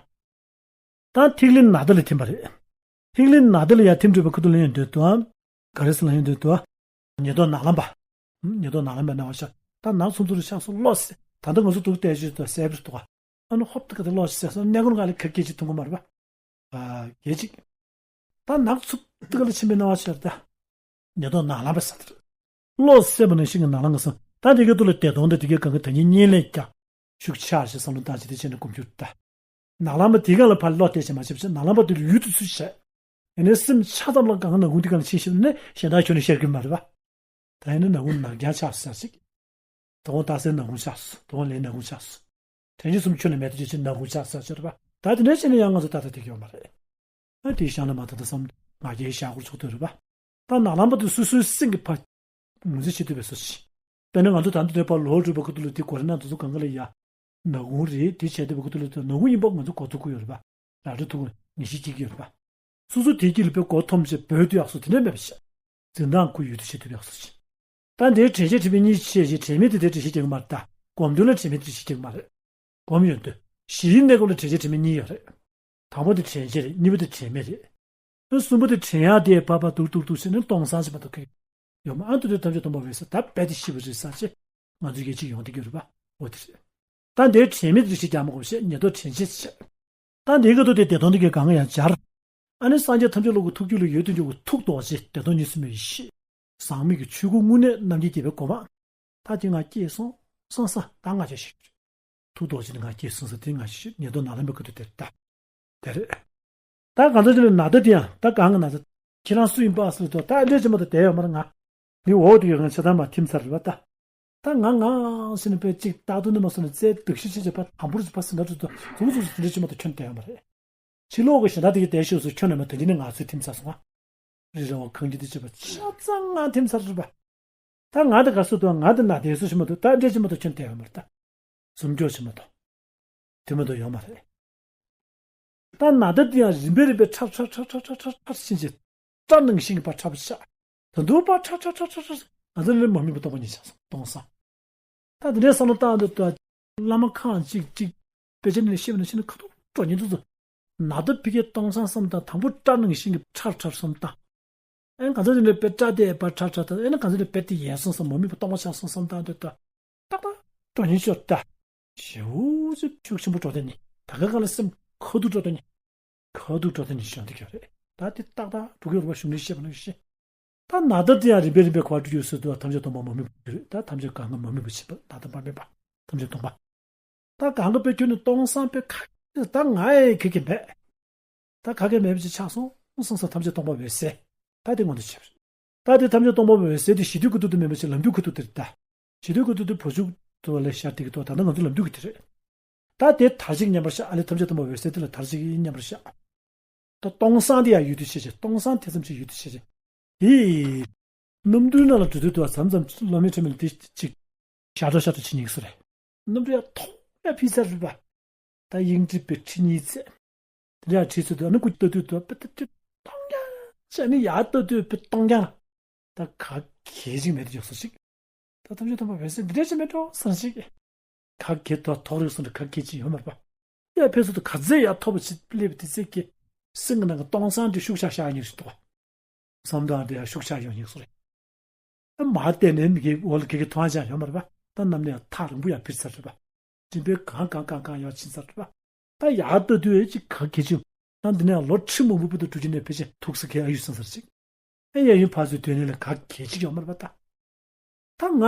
ད་ཐིག་ལེ་ནཱ་ད་ལ་ཐིམ་པ་རེད། ཐིག་ལེ་ནཱ་ད་ལ་ཡང་ཐིམ་འགྲོ་བའི་ཁུ་ཏུ་ལ་ཡང་འདོད་དུའམ། ག་རེ་ཟེར་ལ་ཡང་འདོད་དུ། ཉེ་དོ་ནག་ལམ་པ། ཉེ་དོ་ནག་ལམ་པའི་སྣང་བ་ཤར། ད་ནག་ཚུམ་ཚུར་ཤར་སོང་བློ་ཟེར། ད་ལྟ་ང་ཚོ་འདུག་བལྟས་ཤོད་དུ་གསལ་པོར་འདུག་ག་ཨ་ནི་ཧོབ་ཏི་ཀ་དེ་བློ་ཟེར་སོང་གནས་སྐོར་ག་ལ་ཁ་སྐད་ཅིག་ཐུང་གོ་མ་རེད་པ། གལ་ཅིག་ད་ནག་ཚུབ་ཏི་ཀ་ལ་ཕྱིན་པའི་སྣང་བ་ཤར་ད། ཉེ་དོ་ནག་ལམ་པ་ཟེར་དེར། བློ་གསལ་བ་ནང་བཞིན་གྱི་ནག་ལམ་གྱི་སོང་ད་དེ་གའི་ཐོག་ལ་བདེ་སྟོང་དང་དེ་གའི་གང་གི་ད་ཉིན་གཉིད་ལས་ཀྱང་ཤུགས་ཆག་ཞེས་བསམ་བློ་བཏང་ཞིག་དེ་བྱས་ནས་སྒོམ་རྒྱུ་ད། ནག་ལམ་པ་དེ་ག་ལ་ཕར་བློ་གཏད་བྱས་མ་བྱས་པ་བྱས་ནག་ལམ་པ་དེ་ལ་ཡུལ་དུ་ཚུད་བྱས། ཡིན་ནའི་སེམས་ཆ་ཙམ་ལ་གང་གི་ནག་ཁུང་དེ་ག་ལ་ཕྱིན་ཞིག་ནས་གཞན་དག་ཁྱོན་ནས་ཤར་གི་མ་རེད་པ། ད་ཡིན་ན་ནག་ཁུང་ནག་རྐྱང་ཆགས་སོ་ཟེར་ཅིག་དོ་དགོང་རྟགས་གསལ་ནག་ཁུང་ཆགས་སོ་དོ་དགོང་ལས་ནག་ཁུང་ཆགས་སོ། དྲན་ཤེས་གསུམ་ཁྱོན་ནས་མེད་དུ་བྱེད་ཕྱིར་ནག་ཁུང་ཆགས་ས་ཆོད་པ། ད་དེ་འདྲ་བྱས་ནས་ཡང་ང་ཚོ་ཏག་ཏག་བསྡད་ཀྱི་ཡོད་མ་རེད། ཨ་དེའི་ཤང་ལ་མ་ཐོན་ད་བསམ་ང་རྒྱལ་ཤག་སྐོར་ཚོགས་ཐོན་རེད་པ། ད་ནག་ལམ་པ་དེ་སོ་སོའི་སེམས་ཀྱི་ཕར་ངོས་འཛིན་བྱེད་ཐུབ་པའི་སོ་ཞིག་དཔེར་ན་ང་ཚོ་ད་འདི་འདྲའི་པར་ལོག་འགྲོ་བ་ཁུ་ཐུག་ལ་དེ་གོ་རེ་ན་དེ་ཚོ་གང་ག་ལ་ཡ། ནག་ཁུང་རེད་དེ་བྱས་དུས་བ་ཁུ་ཐུག་ལ་དེ་ནག་ཁུང་ཡིན་པ་ང་ཚོ་གོ་ཐུབ་ཀྱི་ཡོད་རེད་པ། ར་སྤྲོད་ཐུག་ལ་ངེས་ཤེས་སྐྱེ་གི་ཡོད་རེད་པ། སོ་སོ་དེ་དཀྱིལ་ལ་དཔེ་མགོ་འཐོམས་བྱས་བོད་དུ་ཡག་སོ་དེ་འདྲ་མེད་པ་བྱས། འཛིན་སྟངས་ཁོ་ཡུལ་དུ་བྱེད་ཐུབ་ཡག་སོ་བྱས། ད་འདིའི་དྲན་ཤེས་དྲན་མེད་གཉིས་ཆེ་ཞིང་དྲན་མེད་དེ་དེ་དྲན་ཤེས་ཀྱང་མ་ལྟ། སྒོམ་དོན་ལ་དྲན་མེད་དེ་དྲན་ཤེས་ཀྱང་མ་རེད། སྒོམ་ཡོན་ཏན་གཞིའི་གནས་སྐབས་ལ་དྲན་ཤེས་དྲན་མེད་གཉིས་ཡོད་རེད། དང་པོ་དེ་དྲན་ཤེས་རེད་གཉིས་པ་དེ་དྲན་མེད་རེད། ཨ་གསུམ་པ་དེ་དྲན་ཡག་དེ་བབ་བབ་འདུག་འདུག་འདུག་ཟེར་ནས་སྟོང་སང་ཞིག་མ་གཏོགས་ཁེག་ཡོད་མ་ཨ་མདོ་སྡེ་ཐམས་ཅད་སྟོང་པ་འོད་གསལ་ད་རྦད་དེ་ཤི་བ་རེད་ས་ཆེ། ང་ཚོ་སྐད་ཅིག་ཡོང་དེ་གྱུར་པ་འོ་དེ་རེད། ད་འདིའི་དྲན་མེད་དེ་ཞིག་རྒྱག་མ་དགོས་ཞེས་ཉེ་དོ་དྲན་ཤེས་ཆེ། ད་འདིའི་སྐབས་དུ་དེ་བདེ་སྟོང་དེ་གའི་གང་ག་ཡང་སྦྱར། ཨ་ནི་སངས་རྒྱས་ཐམས་ཅད་བློ་གི་ཐུགས་རྒྱུད་ལ་ཡོད་དུ་འཇོག་གི་ཐུགས་རྡོ་རྗེ་བདེ་སྟོང་ཉིད་སུ་མེད་པའི་ཡེ་ཤེས། ཟག་མེད་ཀྱི་ཆོས་སྐུ་དངོས་གནས་རྣམ་མཁྱེན་རྒྱལ་བའི་གོ་འཕང་། ད་དེ་ང་སྐྱེས་སོང་། སོང་ས་ད་ང་ཅག་ཤེས་ཀྱི་རེད། ཐུགས་རྡོ་རྗེ་ནི་ང་སྐྱེས་སོང་ས་དེ་ང་ཤེས་ཉེ་དོ་ནག་ལམ་པའི་ཁ་ཐུག་དེར་ལྟ། དེ་རེད། ད་གང་ཚོད་ཅིག་ལ་ནག་ད་དེ་ཡང་ད་གང་གི་ནག་ད། ཁྱེད་རང་སུ་ཡིན་པ་ཟེར་དུས་ད་འདྲེ་ཅི་མ་ད་བསྡད་ཡོད་མ་རེད་ང་། འདི་འོག་དེ་ཡོད་ང་ཆ་ཚང་མ་ཐིམ་ཚར་རེད་པ་ད། ད་ང་ང་ཟེར་ནས་པའི་གཅིག་རྟག་ཏུ་ནི་མ་སོང་ནས་རྩལ་སྡུག་ཤི་ཤི་བྱེད་པ་དམ་པོར་བྱེད་པ་ཟིན་ད་དུ་ད་ཟུག་ཟུག་ཟུག་འདྲེ་ཅི་མ་ད་ཁྱོན་བསྡད་ཡོད་མ་རེད། ཕྱི་ལོགས་ཀྱི་གཞན་དག་དེ་གའི་བསྡད་ཤོག་ཟེར་ཁྱོན་ནས་མ་ད་འདི་ནི་ང་ཚོས་ཐིམ་ཚར་སོང་ང་། རི་ར་བ་གངས་ཀྱི་དེ་བྱེད་པ་ཆ་ཚང་ང་ཐིམ་ཚར་རེད་པ། ད་ང་དེ་ག་སུ་དུ་ང་དེ་ན་དེ་སུ་ཞིག་མ་དུ་ད་འདྲེ་ཅི་མ་དུ་ཁྱོད་དེ་ཡོད་མ་རེད་ད། ཟུམ་སྐྱོ་ཞིག་མ་དུ། དེ་མ་དུ་ཡོད་མ་རེད། ད་ན་ད་དེ་ཡང་རིམ་པས་རིམ་པས་ཁྲབ་ཁྲབ་ཕྱིན་ཅི། སྐྲ་ནང་བཞིན་གྱི་པ་ཁྲབ་ཤ། ད་དུ་པ་ཁྲབ་ཁྲབ་ཁྲབ་ཁྲབ་ང་ཚོ་ལས་མ་མི་པ་སྟོང་པ་ཉིད་ཆགས་སོང་སྟོང་སང་། ད་དེ་འདྲའི་བསམ་བློ་བཏང་འདུག་ད། བླ་མ་ཁང་གཅིག་གཅིག་དཔེ་ཆ་ནས་ཤེས་པ་ནང་བཞིན་ཁ་ཐུག་འགྲོ་ཉིན་དུ་ཚོ། ན་ད་ཕ་གིར་སྟོང་སང་བསམ་བཏང་། དང་པོ་སྐྲ་ནང་བཞིན་གྱི་ཁྲ་ཁྲ་བསམ་བཏང་། ཨེ་ན་གང་ཚོད་ཅིག་ནས་དཔེ་སྐྲ་དེ་ཕར་ཁྲ་ཁྲ་བཏང་། ཨེ་ན་གང་ཚོད་ཅིག་དཔེ་དེ་ཡལ་སོང་བསམ། མ་རྨོས་པ་སྟོང་པ་ཆགས་སོང་བསམ་བཏང་དུས་ད། ཏག་ཏག་འགྲོ་ཉེན་ཤོར་ད། ཞེ་པོ་ཅིག་ཤུགས་ཆེན་པོ་འགྲོ་དེ་ནི། ད་ག་ག་ལ་སེམས་ཁ་ཐུག་འགྲོ་དེ་ནི། ཁ་ཐུག་འགྲོ་དེ་ནི་ཤོར་འདི་ག་རེད། ད་དེ་ཏག་ཏག་འགྲོ་གི་རེད་པ། གཞུང་ལས་བཤད་པ་ནང་བཞིན། ད་ན་ད་དེ་ཡང་རིམ་པས་རིམ་པས་ག་པར་འགྲོ་གི་ཡོད་ཟེར་དུས། ཐམས་ཅད་སྟོང་པ་མ་རྨོས་པ་རེད། ད་ཐམས་ཅད་གང་ག་མ་རྨོས་པ་ཕྱིན་པ། ན་ད་མ་རྨོས་པ། ཐམས་ཅད་སྟོང་པ། ད་གང་ག་དཔེ་ཁྱོན་ནས་སྟོང་སང་དཔེ་ཁ། ད་ང་ཡི་ག་གེ་མེད། ད་ག་གེ་མེད་པ་ཅིག་ཆགས་སོང་སོང་ས། ཐམས་ཅད་སྟོང་པ་འོད་གསལ། ད་དེ་མངོན་དུ་བྱས་པ་རེད། ད་དེ་ཐམས་ཅད་སྟོང་པ་འོད་གསལ་དེ་གཞི་དུས་ཁ་ཐུག་ཏུ་མེད་པ་ཅིག་ལམ་དུས་ཁ་ཐུག་ཏུ་རེད་ད། གཞི་དུས་ཁ་ཐུག་ཏུ་བུ་ཆུང་དུ་བ་ལས་ཤར་དེ་གི་ཐོག། ད་ལྟ་ང་ཚོ་ལམ་དུས་ཀྱི་དེ་རེད། ད་དེ་དར་ཅིག་མཉམ་པར་བཞག། ཨ་ལས་ཐམས་ཅད་སྟོང་པ་འོད་གསལ་དེ་ལ་དར་ཅིག་མཉམ་པར་བཞག། ད་སྟོང་སང་དེ་ཡང་ཡོད་དུས་ཤེས་བྱས། སྟོང་སང་དེ་ཙམ་ཞིག་ཡོད་དུས་ཤེས་བྱས། དེ་གནམ་གྲུའི་ནང་ལ་འགྲོ་དུས་དུ་བ་མཚམས་མཚམས་སློབ་མའི་ཁྲོད་མི་ལ་དེ་ཅིག་ཞར་འགྲོ་ཞར་འགྲོ་བྱེད་ཉན་གྱི་བཟོ་རེད། གནམ་གྲུ་ཡར་མཐོ་ཡར་འཕུར་ཚར་རེད་པ། ད་དབྱིངས་འགྲིབ་པའི་ཁྲི་གཉིས་ཚད། དེ་འདྲ་ཡར་ཁྲིད་ཚུལ་དུ། ཨ་ནི་སྐུ་ལྟ་དུས་དུ་བ་དཔེ་ད་ཅིག་སྟོང་རྐྱང་ཅིག། ཨ་ནི་ཡར་ལྟ་དུས་དཔེ་སྟོང་རྐྱང་། ད་ག་གེ་ཅིག་མེད་དུ་འཇོག་ས་ཅིག། ད་ཐམས་ཅད་སྟོང་པ་འོད་གསལ་འདི་འདྲ་ཅིག་མེད་འགྲོ་བསམ་ཞིག། ག་གེ་ད་ཐོག་རེག་སོང་ན་ག་གེ་ཅིག་ཡོད་མ་རེད་པ། ཡར་འཕུར་ཚུལ་དུ་ག་ཚད་ཡར་མཐོ་པོ་ཅིག་སླེབས་པ་དེ་ཚད་ཀྱི་སེམས་ཀྱི་ནང་གི་སྟོང་སང་དེ་ཤུགས་ཆག་ཤར་ཉེན་ཞིག་འདུག་པ། བསམ་བཏང་དེ་ཡང་ཤུགས་ཆག་ཡོང་ཉེན་བཟོ་རེད། ཨ་མར་བལྟས་ནས་མིག་གི་འོག་ལ་གེ་གེ་མཐོང་ཡ་ཅང་ཡོད་མ་རེད་པ། ད་གནམ་ནས་ཡང་ཐག་རིང་པོ་ཡར་འཕུར་ཚར་རེད་པ། མགྲིན་པའི་གང་གང་གང་གང་ཡར་ཕྱིན་ཚར་རེད་པ། ད་ཡར་ལྟ་དུས་ཨེ་ཅིག་ག་གེ་ཅིག། ད་འདི་ནས་ལོ་ཁྲི་མང་པོའི་བར་དུ་འགྲོ་རྒྱུ་ནས་ཕལ་ཆེར་ཐུག་ས་གི་ཨ་ཡུལ་ཚང་ས་རེད་ཅིག། ཨེ་ཡ་ཡུལ་ཕར་ཚུར་སྡོད་ནས་ལ་ག་གེ་ཅིག་ཡོད་མ་རེད་པ་ད། ད་ང་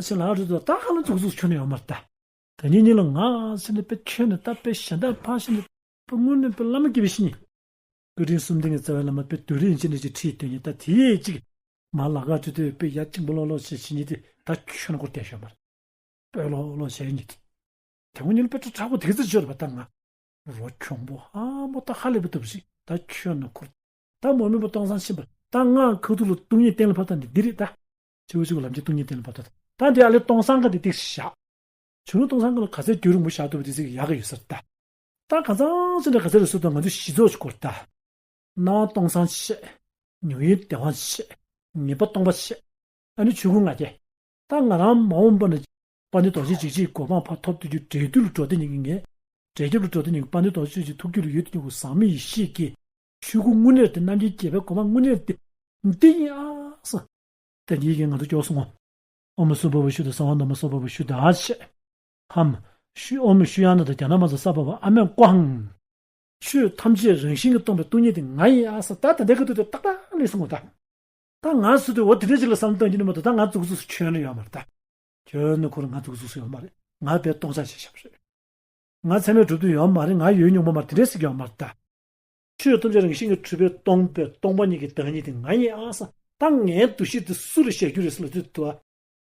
ཞེ་ལགས་རེད་དོ། ད་ཧ་ལམ་འཛུགས་འཛུགས་ཁྱོན་ནས་ཡོད་མ་རེད་ད། ད་ཉིན་ཉིན་ལ་ང་ཟེར་ནས་དཔེ་ཁྱོན་ནས་ད་དཔེ་གཞན་དག་ཕར་ཕྱིན་ནས་དཔེ་དངོས་གནས་དཔེ་བླ་མ་དགྱེས་པའི་བཤེས་གཉེན། བཀའ་དྲིན་གསུམ་ལྡན་གྱི་རྩ་བའི་བླ་མ་དཔེ་རྡོ་རིང་ཅན་ནས་ཅིག་ཁྲིད་སྡོད་མཁན། ད་དེ་ཡས་ཅིག་མར་ལག་ཁ་ཁྲིད་དུས་དཔེ་ཡ་གཅིག་པོ་ལོག་ལོག་བྱེད་བྱེད་མཁན་དེ་ད་ཁྱོན་ནས་སྐོར་བསྡད་ཤོད་མ་རེད། དཔེ་ལོག་ལོག་བྱེད་མཁན་དེ། དེ་སྔོན་ཉིན་དཔེ་ཁྲ་ཁྲ་པོ་དེ་ཚོ་ཤོར་བ་ད་ང་རོ་གྱོང་པོ་ཧ་མོ་ད་ཧ་ལས་པ་ལྟ་བུ་ཞིག་ད་ཁྱོན་ནས་འཁོར། ད་མ་རྨོས་པ་སྟོང་སང་ཕྱིན་པ། ད་ང་ཁ་ཐུག་ལ་སྟོང་ཉིད་གཏན་ལ་ཕབ་སྟངས་འདི་འདི་རེད་ད། ཆེ་བོ་ཆེ་བོ་ལམ་གྱི་སྟོང་ཉིད་གཏན་ལ་ཕབ་སྟངས་ད། འདི་ཨ་ལས་སྟོང་སང་ག་འདི་ཏིག་བཞག། ཆུ་ནུ་སྟོང་སང་ག་ལ་ག་ཚད་རྒྱུན་རིང་པོ་བཞག་ཐུབ་པ་དེ་ཚིག་ཡག་གི་ཡོད་ས་རེད་ད། ད་ག་ཚང་ཚིག་འདྲ་ག་ཚད་རེད་ཟེར་དུས་ང་ཚོ་གཞི་ཚོགས་ཤིག་སྐོར་ད། སྣང་བ་སྟོང་སང་བྱས། མྱོང་ཡུལ་བདེ་བ་བྱས། ངེས་པ་སྟོང་པ་བྱས། ཨ་ནི་ཆོས་སྐུ་ང་རྒྱལ། ད་ང་རང་མ་འོངས་པ་ན་དཔལ་ལྡན་རྡོ་རྗེ་འཇིགས་བྱེད་གོ་འཕང་ཕར་ཐོབ་ཐུབ་རྒྱུ་འབྲས་རྒྱུད་ལ་འགྲོ་དེ་ཉིད་ཀྱི་ངས། འབྲས་རྒྱུད་ལ་འགྲོ་དེ་ཉིད་ཀྱི་དཔལ་ལྡན་རྡོ་རྗེ་འཇིགས་བྱེད་ཐུགས་རྒྱུད་ལ་ཡོད་དེ་ཉིད་ཀྱི་ཟག་མེད་ཡེ་ཤེས་ཀྱི་ཆོས་སྐུ་དངོས་གནས་དེ། རྣམ་མཁྱེན་རྒྱལ་བའི་གོ་འཕང་དངོས་གནས་དེ་འདི་ཡིན་ཨ་ས། དེ་ཉིད་ཀྱི་ང་ཚོ་སྐྱོ་སོང་ངོ་། ཨོཾ་སྭ་བྷཱ་ཝ་ཤུདྡྷ་སརྦ་ནཱ་མ་སྭ་བྷཱ་ཝ་ཤུདྡྷ་ཨ་ཤེ། ཧཾ། ཤུ་ཨོཾ་ཤུ་ཡ་ན་དང་རྒྱ་ན་མ་ཚ་སྭ་བྷཱ་ཝ་ཨ་མེ་ཀོ་ཧཾ། ཆོས་ཐམས་ཅད་རང་བཞིན་གྱིས་སྟོང་པའི་སྟོང་ཉིད་དེ་ང་ཡིན་ཨ་ས། ད་ད་ལྟའི་ཁ་ཐུག་དེ་ཏག་ཏག་ལས་སོང་ངོ་ད། ད་ང་སུ་དེ་འོ་དེ་འདྲ་ཅིག་ལ་བསམ་བཏང་རྒྱུ་ནི་མ་གཏོགས། ད་ང་འཛུགས་འཛུགས་སུ་ཁྱོན་ནས་ཡོད་མ་རེད་ད། ཁྱོན་ནས་ཁོ་རང་ང་འཛུགས་འཛུགས་སུ་ཡོད་མ་རེད། ང་དཔེ་སྟོང་ཆ་ཞིག་བཞག་པ་རེད། ང་ཚད་མས་གྲུབ་དུས་ཡོད་མ་རེད། ང་ཡོད་མྱོང་མ་མ་རེད། དེ་འདྲས་ཟེར་གྱི་ཡོད་མ་རེད་ད། ཆོས་ཐམས་ཅད་རང་བཞིན་གྱིས་གྲུབ་པས་སྟོང་པའི་སྟོང་པ་ཉིད་ཀྱི་བདག་ཉིད་དེ་ང་ཡིན་ཨ་ས། ད་ངའི་འདུ་ཤེས་དེ་སུ་ལ་བཞག་རྒྱུ་རེད་ཟེར་ལབ་དུས་དུ་བ།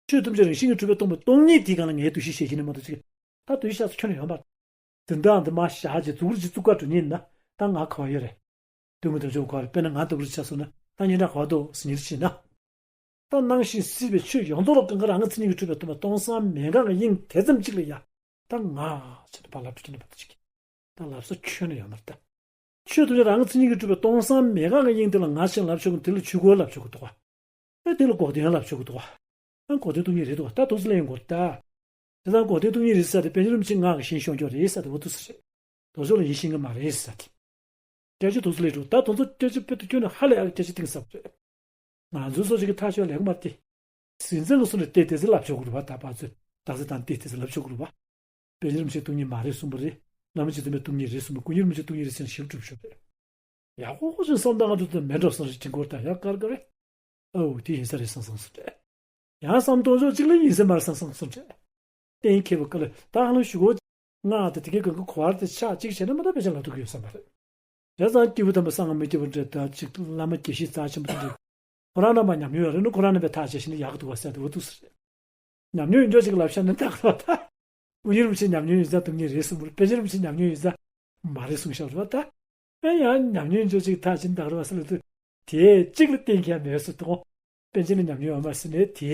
ཆོས་ཐམས་ཅད་རང་བཞིན་གྱིས་གྲུབ་པས་སྟོང་པའི་སྟོང་ཉིད་དེའི་སྒང་ལ་ངའི་འདུ་ཤེས་བཞག་གི་ནི་མ་གཏོགས་ཅིག། ད་འདུ་ཤེས་བཞག་ས་ཁྱོན་ནས་ཡོད་མ་རེད། དེ་འདྲ་འདི་མ་བཞག་ཅིག་འཛུགས་རུ་ཅིག་བཙུགས་ག་འགྲོ་ཉིན་ན་ད་ང་ག་བ་ཡོད་རེད། སྟོན་མོ་དོན་ཆོག་ག་རེད། དཔེར་ན་ང་ལྟ་བུར་ཆ་སོང་ན་ད་ཉིན་གྲངས་ག་བ་འདུག་ཟེར་ཉིན་རེ་བྱས་ན། ད་སྣང་ཞིང་སྲིད་པའི་ཆོས་ཡོངས་རྫོགས་ལ་གང་ག་རང་གི་མཚན་ཉིད་ཀྱིས་གྲུབ་པའི་སྟོང་པ་སྟོང་སང་མེད་འགག་གི་དབྱིངས་དེ་ཙམ་གཅིག་ལ་ཡ། ད་ང་ཆེ་ན་ཕར་ལབ་འགྲོ་གི་ནི་མ་གཏོགས་ཅིག། ད་ལབ་ས་ཁྱོན་ནས་ཡོད་མ་རེད་ད། ཆོས་ཐམས་ཅད་རང་གི་མཚན་ཉིད་ཀྱིས་གྲུབ་པའི་སྟོང་སང་མེད་འགག་གི་དབྱིངས་དེ་ལ་ང་ཞེས་ལབ་ཆོག་གི། དེ་ལ་ཆོས་སྐུ་ལབ་ཆོག་གི་འདུག་ག། ཨ་དེ་ལ་འགོག་བདེན་ལབ་ཆོག་གི་འདུག་ག། ཨ་འགོག་བདེན་སྟོང་ཉིད་རེད་འདུག་ག། ད་འདུག་སེ་ལབ་ཡོང་གི་རེད་ད། དེ་ཙང་འགོག་བདེན་སྟོང་ཉིད་རེད་ཟེར་ཏེ་པཎ་ཆེན་རིན་པོ་ཆེ་ང་གིས་ཤེས་ཤོང་རྒྱུ་རེད་ཟེར་ཏེ་འོ་འདུག་སེ་རེད། དོ་ཚོགས་ལ་ཡིན་ཤེས་ཀྱི་མ་རེད་ཟེར་ཏེ། སྐད་ཆ་འདུག་སེ་ལབ་འགྲོ། ད་དོ་ཚོགས་སྐད་ཆ་དཔེ་དེ་ཁྱོན་ནས་ཧ་ལས་ཡག་གི་སྐད་ཆ་གཏིང་ཟབ་རེད། ང་ཚོའི་སོ་སོ་ཅིག་གི་ཐག་ཆོད་ལེགས་མ་རེད་དེ། སྲིད་འཛིན་གྱི་སོ་ནས་བལྟས་བལྟས་ཚེ་ལབ་ཆོག་གི་རེད་པ། ད་ཕར་ཚུར་རྡ་ས་དང་བལྟས་བལྟས་ཚེ་ལབ་ཆོག་གི་རེད་པ། པཎ་ཆེན་རིན་པོ་ཆེ་སྟོང་ཉིད་མ་རེད་གསུངས་པ་རེད། བླ་མ་རྗེ་བཙུན་པས་སྟོང་ཉིད་རེད་གསུངས་པ། སྐུ་ཉིད་རིན་པོ་ཆེ་སྟོང་ཉིད་རེད་ཟེར་ནས་ཞིབ་སྒྲུབ་ཞུ་རེད། ཡག་པོ་ཞིག་བསམ་བཏང་ག་འདུག་ད་མེད་འགྲོ་སོང་རེད། དྲིན་སྐོར་དང་ཡག་དཀར་དཀར་རེད། ཨོ་དེ་ཡིན་ས་རེད་བསམ་སོང་ཟེར་རེད། ཡང་བསམ་གཏོང་ཕྱོགས་གཅིག་ལ་ཡིན་ས་མ་རེད་བསམ་སོང་ཟེར་རེད། གཏན་འཁེལ་བ་ག་ལ་ད་ཧ་ལམ་ཞུ་གོ། ང་དང་དེ་གའི་གང་གི་གོ་བར་དེ་ཆགས་གཅིག་བྱས་ན་མ་གཏོགས་ཕལ་ཆེར་ལབ་ཐུབ་ཀྱི་ཡོད་ས་མ་རེད། བྱས་ཙང་སྐྱེས་བུ་དམ་པ་གསང་སྔགས་མི་སྐྱེ་བ་འདྲ་ད་ཅིག་བླ་མ་དགེ་བཤེས་རྩ་ཆེན་པོ་དེ་འདྲ། ཁོ་རང་རྣམ་པ་ཉམས་མྱོང་ཡོད་རེད་ན་ཁོ་རང་རྣམ་པས་ཐག་བཅད་ཤེས་ན་ཡག་གི་འདུག་བ་ཟེར་ཏེ་འོ་འདུག་ཟེར་རེད། ཉམས་མྱོང་ཡོད་འཇོག་ཅིག་ལབ་ཤག་ན་ད་ག་རེ་བ་ད། སྐུ་ཉིད་རིན་པོ་ཆེ་ཉམས་མྱོང་ཡོད་ས་སྟོང་ཉིད་རེད་གསུངས་པ་རེད། པཎ་ཆེན་རིན་པོ་ཆེ་ཉམས་མྱོང་ཡོད་ས་མ་རེད་གསུངས་ཤག་རེད་བ་ད། ཨེ་ཡང་ཉམས་མྱོང་ཡོད་འཇོག་ཅིག་ཐག་བཅད་ན་ད་ག་རེ་བ་ཟེར་ལབ་དུས། དེ་གཅིག་ལ་གཏན་འཁེལ་མེད་ཟེར་དང་། པཎ་ཆེན་ལ་ཉམས་མྱོང་ཡོད་མ་ཟེར་ནས་དེ་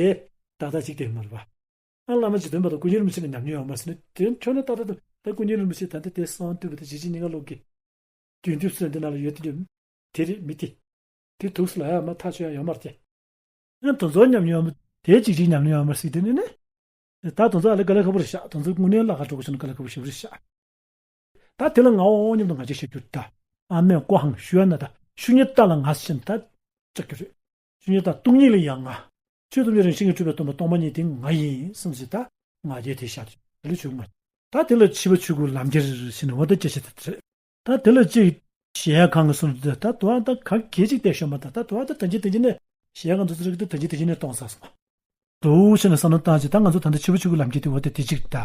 ཏག་ཏག་གཅིག་བསྟན་མ་རེད་བ། ཨ་བླ་མ་རྗེ་བཙུན་པ་དང་སྐུ་ཉིད་རིན་པོ་ཆེ་ལ་ཉམས་མྱོང་ཡོད་མ་ཟེར་ནས་དེ་ཁྱོན་ནས་ཏག་ཏག་ཏུ་ད་སྐུ་ཉིད་རིན་པོ་ཆེ་ད་ལྟ་དེ་གསང་འདུས་པ་དང་རྗེ་བཙུན་སྙིང་ག་རློབས་ཀྱི། དོན་དུ་གསུངས་དེ་ནང་ལ་ཡོད་དེ་འདྲ། དེ་རེད་མི་དེ། དེ་འདུག་སེ་ལབ་ཡ་མ་ཐག་ཆོད་ཡ་ཡོད་མ་རེད་དེ། ཡང་དེ་ཚོ་ཉམས་མྱོང་ཡོད་མ་དེ་གཅིག་གཅིག་ཉམས་མྱོང་ཡོད་མ་རེད་ཟེར་དེ་ནི་ནི། ད་དེ་ཚོ་ཨ་ལེ་དཀའ་ལས་ཁག་པོ་རེད་ཤག་དེ་ཚོ་དངོས་གནས་ལ་ཁ་འགྲོ་དགོས་བྱུང་ན་དཀའ་ལས་ཁག་པོ་ཞེ་པོ་རེད་ཤག་ད་དེ་ལ་ང་འོ་སྙམ་དུ་ང་རྒྱལ་ཤར་རྒྱུ་ད། ཨ་མས་ཀོ་ཧང་ཞུ་ཡ་ན་ད་ཤུ་ཉི་ཏ་ལ་ང་ཟེར་ན་ད་ཅག་གི་རེད། ཤུ་ཉི་ཏ་སྟོང་ཉིད་ལ་ཡང་ང་། ཆོས་ཐམས་ཅད་རང་བཞིན་གྱིས་གྲུབ་པའི་སྟོང་པ་སྟོང་པ་ཉིད་དེ་ང་ཡིན་བསམ་ཞིག་ད་ང་རྒྱལ་དེ་ཤར་རྒྱུ་དེ་ལ་ཆོས་ང་། ད་དེ་ལ་ཕྱི་པ་ཆོས་སྐུ་ལམ་ཁྱེར་ཟེར་ན་འོ་ད་ཅི་ཞིག་ད་རེད། ད་དེ་ལ་ཅིག་གཞལ་ཡས་ཁང་གི་གསུང་དུ་ད་དུ་ཨ་ད་ག་གེ་ཅིག་བལྟས་ཤོག་མ་ད་ད་དུ་ཨ་ད་ད་ཅི་ད་ཅི་ནས་གཞལ་ཡས་ཁང་དུ་ཚུར་གི་ད་ད་ཅི་ད་ཅི་ནས་གཏོང་ས་སོང་། དུ་ཕྱིན་ནས་བསམ་བློ་བཏང་ཅིག་ད་ང་ཚོ་ད་ལྟ་ཕྱི་པ་ཆོས་སྐུ་ལམ་ཁྱེར་དེ་འོ་དེ་དེ་ཅིག་ད།